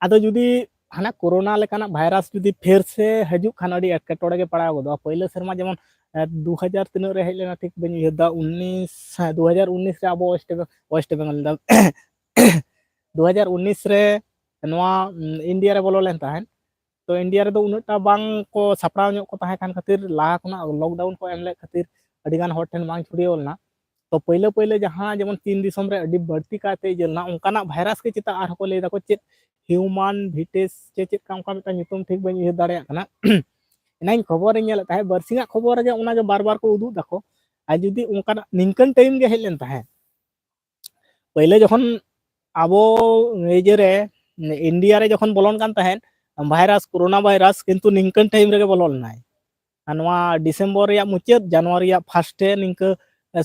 ᱟᱫᱚ ᱡᱩᱫᱤ ᱦᱟᱱᱟ ᱠᱳᱨᱳᱱᱟ ᱞᱮᱠᱟᱱᱟᱜ ᱵᱷᱟᱭᱨᱟᱥ ᱡᱩᱫᱤ ᱯᱷᱮᱨ ᱥᱮ ᱦᱤᱡᱩᱜ ᱠᱷᱟᱱ, ᱟᱹᱰᱤ ᱮᱴᱠᱮᱴᱚᱬᱮ ᱜᱮ ᱯᱟᱲᱟᱣ ᱜᱚᱫᱚᱜᱼᱟ᱾ ᱯᱳᱭᱞᱳ ᱥᱮᱨᱢᱟ ᱡᱮᱢᱚᱱ, ᱮ, ᱫᱩ ᱦᱟᱡᱟᱨ ᱛᱤᱱᱟᱹᱜ ᱨᱮ ᱦᱮᱡ ᱞᱮᱱᱟ, ᱴᱷᱤᱠ ᱵᱟᱹᱧ ᱩᱭᱦᱟᱹᱨ ᱫᱟ, ᱩᱱᱤᱥ, ᱦᱮᱸ, ᱫᱩ ᱦᱟᱡᱟᱨ ᱩᱱᱤᱥ ᱨᱮ ᱟᱵᱚ ᱳᱭᱮᱥᱴ ᱵᱮᱝ-, ᱳᱭᱮᱥᱴ ᱵᱮᱝᱜᱚᱞ ᱫᱚ, ᱫᱩ ᱦᱟᱡᱟᱨ ᱩᱱᱤᱥ ᱨᱮ ᱱᱚᱣᱟ, ᱩᱢ, ᱤᱱᱰᱤᱭᱟ ᱨᱮ ᱵᱚᱞᱚ ᱞᱮᱱ ᱛᱟᱦᱮᱸᱫ᱾ ᱛᱚ, ᱤᱱᱰᱤᱭᱟ ᱨᱮᱫᱚ ᱩᱱᱟᱹᱜ ᱴᱟ ᱵᱟᱝ ᱠᱚ ᱥᱟᱯᱲᱟᱣ ᱧᱚᱜ ᱠᱚ ᱛᱟᱦᱮᱸ ᱠᱟᱱ ᱠᱷᱟᱹᱛᱤᱨ, ᱞᱟᱦᱟ ᱠᱷᱚᱱᱟᱜ ᱞᱚᱠᱰᱟᱣᱩᱱ ᱠᱚ ᱮᱢ ᱞᱮᱫ ᱠᱷᱟᱹᱛᱤᱨ ᱟᱹᱰᱤ ᱜᱟᱱ ᱦᱚᱲ ᱴᱷᱮᱱ ᱵᱟᱝ ᱪᱷᱩᱲᱭᱟᱹᱣ ᱞᱮᱱᱟ᱾ ᱛᱚ, ᱯᱟᱹᱭᱞᱟᱹ ᱯᱟᱹᱭᱞᱟᱹ ᱡᱟᱦᱟᱸ ᱡᱮᱢᱚᱱ ᱪᱤᱱ ᱫᱤᱥᱚᱢ ᱨᱮ ᱟᱹᱰᱤ ᱵᱟᱹᱲᱛᱤ ᱠᱟᱭᱛᱮ ᱤᱭᱟᱹ ᱞᱮᱱᱟ, ᱚᱱᱠᱟᱱᱟᱜ ᱵᱷᱟᱭᱨᱟᱥ ᱜᱮ ᱪᱮᱛᱟ ᱟᱨᱦᱚᱸ ᱠᱚ ᱞᱟᱹᱭ ᱫᱟᱠᱚ ᱪᱮᱫ ᱦᱤᱭᱩᱢᱟᱱ ᱵᱷᱤᱴᱮᱥ ᱪᱮ ᱪᱮᱫ ᱠᱟ ᱚᱱᱠᱟ ᱢᱤᱫᱴᱟᱝ ᱧᱩᱛᱩᱢ ᱴᱷᱤᱠ ᱵᱟᱹᱧ ᱩᱭᱦᱟᱹᱨ ᱫᱟᱲᱮᱭᱟᱜ ᱠᱟᱱᱟ᱾ ᱮᱱᱟᱧ ᱠᱷᱚᱵᱚᱨᱤᱧ ᱧᱮᱞᱮᱫ ᱛᱟᱦᱮᱸᱫ, ᱵᱟᱨᱥᱤᱧᱟᱜ ᱠᱷᱚᱵᱚᱨ ᱨᱮᱜᱮ ᱚᱱᱟᱜᱮ ᱵᱟᱨ ᱵᱟᱨ ᱠᱚ ᱩᱫᱩᱜ ᱫᱟᱠᱚ᱾ ᱟᱨ ᱡᱩᱫᱤ ᱚᱱᱠᱟᱱᱟᱜ ᱱᱤᱝᱠᱟᱹᱱ ᱴᱟᱭᱤᱢ ᱜᱮ ᱦᱮᱡ ᱞᱮᱱ ᱛᱟᱦᱮᱸᱫ, ᱯᱟᱹᱭᱞᱟᱹ ᱡᱚᱠᱷᱚᱱ ᱟᱵᱚ ᱤᱭᱟᱹ ᱨᱮ, ᱤᱱᱰᱤᱭᱟ ᱨᱮ ᱡᱚᱠᱷᱚᱱ ᱵᱚᱞᱚᱱ ᱠᱟᱱ ᱛᱟᱦᱮᱸᱫ ᱵᱷᱟᱭᱨᱟᱥ, ᱠᱳᱨᱳᱱᱟ ᱵᱷᱟᱭᱨᱟᱥ, ᱠᱤᱱᱛᱩ ᱱᱤᱝᱠᱟᱹᱱ ᱴᱟᱭᱤᱢ ᱨᱮᱜᱮ ᱵᱚᱞᱚ ᱞᱮᱱᱟᱭ᱾ ᱟᱨ ᱱᱚᱣᱟ ᱰᱤᱥᱮᱢᱵᱚᱨ ᱨᱮᱭᱟᱜ ᱢᱩᱪᱟᱹᱫ, ᱡᱟᱱᱩᱣᱟᱨᱤ ᱨᱮᱭᱟᱜ ᱯᱷᱟᱥᱴ ᱮ ᱱᱤᱝᱠᱟᱹ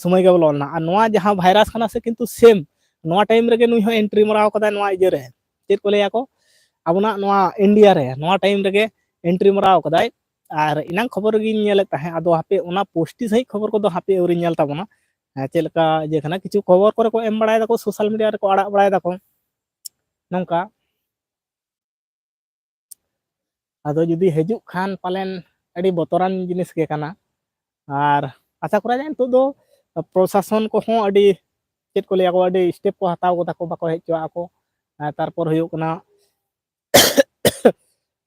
ᱥᱚᱢᱚᱭ ᱜᱮ ᱵᱚᱞᱚ ᱞᱮᱱᱟ᱾ ᱟᱨ ᱱᱚᱣᱟ ᱡᱟᱦᱟᱸ ᱵᱷᱟᱭᱨᱟᱥ ᱠᱟᱱᱟ ᱥᱮ, ᱠᱤᱱᱛᱩ ᱥᱮᱢ ᱱᱚᱣᱟ ᱴᱟᱭᱤᱢ ᱨᱮᱜᱮ ᱱᱩᱭ ᱦᱚᱸ ᱮᱱᱴᱨᱤ ᱢᱟᱨᱟᱣ ᱠᱟᱫᱟᱭ ᱱᱚᱣᱟ ᱤᱭᱟᱹ ᱨᱮ, ᱪᱮᱫ ᱠᱚ ᱞᱟᱹᱭᱟ ᱠᱚ, ᱟᱵᱚᱱᱟᱜ ᱱᱚᱣᱟ ᱤᱱᱰᱤᱭᱟ ᱨᱮ ᱱᱚᱣᱟ ᱴᱟᱭᱤᱢ ᱨᱮᱜᱮ ᱮᱱᱴᱨᱤ ᱢᱟᱨᱟᱣ ᱠᱟᱫᱟᱭ᱾ ᱟᱨ ᱮᱱᱟᱝ ᱠᱷᱚᱵᱚᱨ ᱨᱮᱜᱤᱧ ᱧᱮᱞᱮᱫ ᱛᱟᱦᱮᱸᱫ, ᱟᱫᱚ ᱦᱟᱯᱮ ᱚᱱᱟ ᱯᱩᱥᱴᱤ ᱥᱟᱺᱦᱤᱡ ᱠᱷᱚᱵᱚᱨ ᱠᱚᱫᱚ ᱦᱟᱯᱮ ᱟᱹᱣᱨᱤ ᱧᱮᱞ ᱛᱟᱵᱚᱱᱟ᱾ ᱦᱮᱸ, ᱪᱮᱫ ᱞᱮᱠᱟ ᱤᱭᱟᱹ ᱠᱟᱱᱟ, ᱠᱤᱪᱷᱩ ᱠᱷᱚᱵᱚᱨ ᱠᱚᱨᱮ ᱠᱚ ᱮᱢ ᱵᱟᱲᱟᱭ ᱫᱟᱠᱚ, ᱥᱳᱥᱟᱞ ᱢᱤᱰᱤᱭᱟ ᱨᱮᱠᱚ ᱟᱲᱟᱜ ᱵᱟᱲᱟᱭ ᱫᱟᱠᱚ ᱱᱚᱝᱠᱟ᱾ ᱟᱫᱚ ᱡᱩᱫᱤ ᱦᱤᱡᱩᱜ ᱠᱷᱟᱱ ᱯᱟᱞᱮᱱ ᱟᱹᱰᱤ ᱵᱚᱛᱚᱨᱟᱱ ᱡᱤᱱᱤᱥ ᱜᱮ ᱠᱟᱱᱟ᱾ ᱟᱨ ᱟᱥᱟ ᱠᱚᱨᱟ ᱡᱟᱭ ᱱᱤᱛᱚᱜ ᱫᱚ ᱯᱨᱚᱥᱟᱥᱚᱱ ᱠᱚᱦᱚᱸ ᱟᱹᱰᱤ, ᱪᱮᱫ ᱠᱚ ᱞᱟᱹᱭᱟ ᱠᱚ, ᱟᱹᱰᱤ ᱥᱴᱮᱯ ᱠᱚ ᱦᱟᱛᱟᱣ ᱠᱟᱫᱟ ᱠᱚ, ᱵᱟᱠᱚ ᱦᱮᱡ ᱦᱚᱪᱚᱣᱟᱜ ᱠᱚ᱾ ᱟᱨ ᱛᱟᱨᱯᱚᱨ ᱦᱩᱭᱩᱜ ᱠᱟᱱᱟ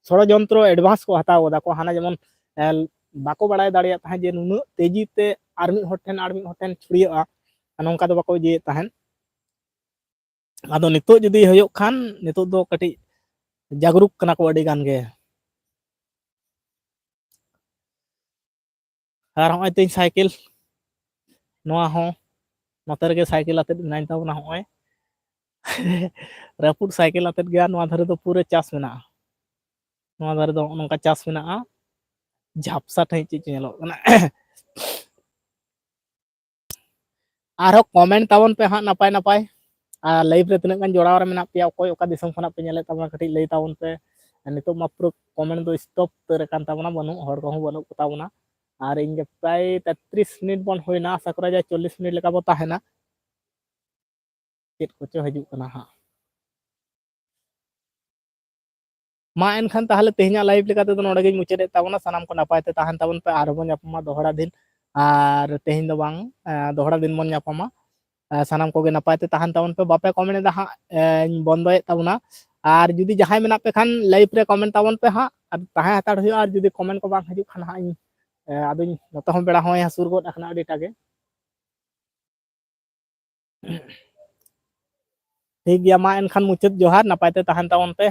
ᱥᱚᱲᱚᱡᱚᱱᱛᱨᱚ ᱮᱰᱵᱷᱟᱱᱥ ᱠᱚ ᱦᱟᱛᱟᱣ ᱠᱟᱫᱟ ᱠᱚ, ᱦᱟᱱᱟ ᱡᱮᱢᱚᱱ, ᱮ, ᱵᱟᱠᱚ ᱵᱟᱲᱟᱭ ᱫᱟᱲᱮᱭᱟᱜ ᱛᱟᱦᱮᱸᱫ ᱡᱮ ᱱᱩᱱᱟᱹᱜ ᱛᱮᱡᱤ ᱛᱮ ᱟᱨ ᱢᱤᱫ ᱦᱚᱲ ᱴᱷᱮᱱ ᱟᱨ ᱢᱤᱫ ᱦᱚᱲ ᱴᱷᱮᱱ ᱪᱷᱩᱲᱭᱟᱹᱜᱼᱟ, ᱱᱚᱝᱠᱟ ᱫᱚ ᱵᱟᱠᱚ ᱤᱭᱟᱹᱭᱮᱫ ᱛᱟᱦᱮᱸᱫ᱾ ᱟᱫᱚ ᱱᱤᱛᱚᱜ ᱡᱩᱫᱤ ᱦᱩᱭᱩᱜ ᱠᱷᱟᱱ, ᱱᱤᱛᱚᱜ ᱫᱚ ᱠᱟᱹᱴᱤᱡ ᱡᱟᱜᱽᱨᱩᱠ ᱠᱟᱱᱟ ᱠᱚ ᱟᱹᱰᱤ ᱜᱟᱱ ᱜᱮ᱾ ᱟᱨ ᱦᱚᱸᱜᱼᱚᱭ ᱛᱤᱧ ᱥᱟᱭᱠᱮᱞ, ᱱᱚᱣᱟ ᱦᱚᱸ ᱱᱚᱛᱮ ᱨᱮᱜᱮ ᱥᱟᱭᱠᱮᱞ ᱟᱛᱮᱫ ᱢᱮᱱᱟᱧ ᱛᱟᱵᱚᱱᱟ᱾ ᱦᱚᱸᱜᱼᱚᱭ ᱨᱟᱹᱯᱩᱫ ᱥᱟᱭᱠᱮᱞ ᱟᱛᱮᱫ ᱜᱮ, ᱟᱨ ᱱᱚᱣᱟ ᱫᱷᱟᱨᱮ ᱫᱚ ᱯᱩᱨᱟᱹ ᱪᱟᱥ ᱢᱮᱱᱟᱜᱼᱟ᱾ ᱱᱚᱣᱟ ᱫᱷᱟᱨᱮ ᱫᱚ ᱱᱚᱜᱼᱚ ᱱᱚᱝᱠᱟ ᱪᱟᱥ ᱢᱮᱱᱟᱜᱼᱟ, ᱡᱷᱟᱯᱥᱟ ᱴᱷᱮᱡ ᱪᱮᱫ ᱪᱚ ᱧᱮᱞᱚᱜ ᱠᱟᱱᱟ᱾ ᱟᱨᱦᱚᱸ ᱠᱚᱢᱮᱱᱴ ᱛᱟᱵᱚᱱ ᱯᱮ ᱦᱟᱸᱜ ᱱᱟᱯᱟᱭ ᱱᱟᱯᱟᱭ᱾ ᱟᱨ ᱞᱟᱭᱤᱵᱷ ᱨᱮ ᱛᱤᱱᱟᱹᱜ ᱜᱟᱱ ᱡᱚᱲᱟᱣ ᱨᱮ ᱢᱮᱱᱟᱜ ᱯᱮᱭᱟ, ᱚᱠᱚᱭ ᱚᱠᱟ ᱫᱤᱥᱚᱢ ᱠᱷᱚᱱᱟᱜ ᱯᱮ ᱧᱮᱞᱮᱫ ᱛᱟᱵᱚᱱᱟ, ᱠᱟᱹᱴᱤᱡ ᱞᱟᱹᱭ ᱛᱟᱵᱚᱱ ᱯᱮ᱾ ᱱᱤᱛᱚᱜ ᱢᱟ ᱯᱩᱨᱟᱹ ᱠᱚᱢᱮᱱᱴ ᱫᱚ ᱥᱴᱚᱯ ᱩᱛᱟᱹᱨ ᱟᱠᱟᱱ ᱛᱟᱵᱚᱱᱟ, ᱵᱟᱹᱱᱩᱜ, ᱦᱚᱲ ᱠᱚᱦᱚᱸ ᱵᱟᱹᱱᱩᱜ ᱠᱚ ᱛᱟᱵᱚᱱᱟ᱾ ᱟᱨ ᱤᱧ ᱜᱮ ᱯᱨᱟᱭ ᱛᱮᱛᱨᱤᱥ ᱢᱤᱱᱤᱴ ᱵᱚᱱ ᱦᱩᱭᱱᱟ, ᱟᱥᱟ ᱠᱚᱨᱟ ᱡᱮ ᱪᱚᱞᱞᱤᱥ ᱢᱤᱱᱤᱴ ᱞᱮᱠᱟ ᱵᱚ ᱛᱟᱦᱮᱱᱟ᱾ ᱪᱮᱫ ᱠᱚᱪᱚ ᱦᱤᱡᱩᱜ ᱠᱟᱱᱟ ᱦᱟᱸᱜ᱾ ᱢᱟ ᱮᱱᱠᱷᱟᱱ ᱛᱟᱦᱚᱞᱮ ᱛᱮᱦᱮᱧᱟᱜ ᱞᱟᱭᱤᱵᱷ ᱞᱮᱠᱟ ᱛᱮᱫᱚ ᱱᱚᱰᱮ ᱜᱤᱧ ᱢᱩᱪᱟᱹᱫᱮᱫ ᱛᱟᱵᱚᱱᱟ᱾ ᱥᱟᱱᱟᱢ ᱠᱚ ᱱᱟᱯᱟᱭ ᱛᱮ ᱛᱟᱦᱮᱱ ᱛᱟᱵᱚᱱ ᱯᱮ, ᱟᱨᱦᱚᱸ ᱵᱚᱱ ᱧᱟᱯᱟᱢᱟ ᱫᱚᱦᱲᱟ ᱫᱤᱱ᱾ ᱟᱨ ᱛᱮᱦᱮᱧ ᱫᱚ ᱵᱟᱝ, ᱮᱸ, ᱫᱚᱦᱲᱟ ᱫᱤᱱ ᱵᱚᱱ ᱧᱟᱯᱟᱢᱟ᱾ ᱮᱸ, ᱥᱟᱱᱟᱢ ᱠᱚᱜᱮ ᱱᱟᱯᱟᱭ ᱛᱮ ᱛᱟᱦᱮᱱ ᱛᱟᱵᱚᱱ ᱯᱮ᱾ ᱵᱟᱯᱮ ᱠᱚᱢᱮᱱᱴ ᱮᱫᱟ ᱦᱟᱸᱜ, ᱮᱸ, ᱤᱧ ᱵᱚᱱᱫᱚᱭᱮᱫ ᱛᱟᱵᱚᱱᱟ᱾ ᱟᱨ ᱡᱩᱫᱤ ᱡᱟᱦᱟᱸᱭ ᱢᱮᱱᱟᱜ ᱯᱮ ᱠᱷᱟᱱ ᱞᱟᱭᱤᱵᱷ ᱨᱮ ᱠᱚᱢᱮᱱᱴ ᱛᱟᱵᱚᱱ ᱯᱮ ᱦᱟᱸᱜ, ᱟᱨ ᱛᱟᱦᱮᱸ ᱦᱟᱛᱟᱲ ᱦᱩᱭᱩᱜᱼᱟ᱾ ᱟᱨ ᱡᱩᱫᱤ ᱠᱚᱢᱮᱱᱴ ᱠᱚ ᱵᱟᱝ ᱦᱤᱡᱩᱜ ᱠᱷᱟᱱ ᱦᱟᱸᱜ ᱤᱧ, ᱮᱸ, ᱟᱫᱚᱧ, ᱱᱚᱛᱮ ᱦᱚᱸ ᱵᱮᱲᱟ ᱦᱚᱸᱭ ᱦᱟᱹᱥᱩᱨ ᱜᱚᱫ ᱟᱠᱟᱱᱟ ᱟᱹᱰᱤᱴᱟ ᱜᱮ᱾ ᱴᱷᱤᱠ ᱜᱮᱭᱟ, ᱢᱟ ᱮᱱᱠᱷᱟᱱ ᱢᱩᱪᱟᱹᱫ ᱡᱚᱦᱟᱨ, ᱱᱟᱯᱟᱭ ᱛᱮ ᱛᱟᱦᱮᱱ ᱛᱟᱵᱚᱱ ᱯᱮ᱾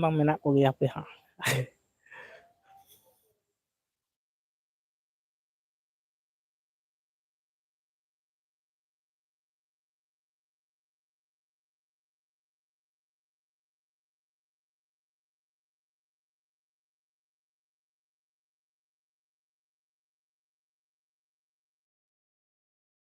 ᱵᱟᱝ, ᱢᱮᱱᱟᱜ ᱠᱚᱜᱮᱭᱟ ᱦᱟᱯᱮ ᱦᱟᱸᱜ᱾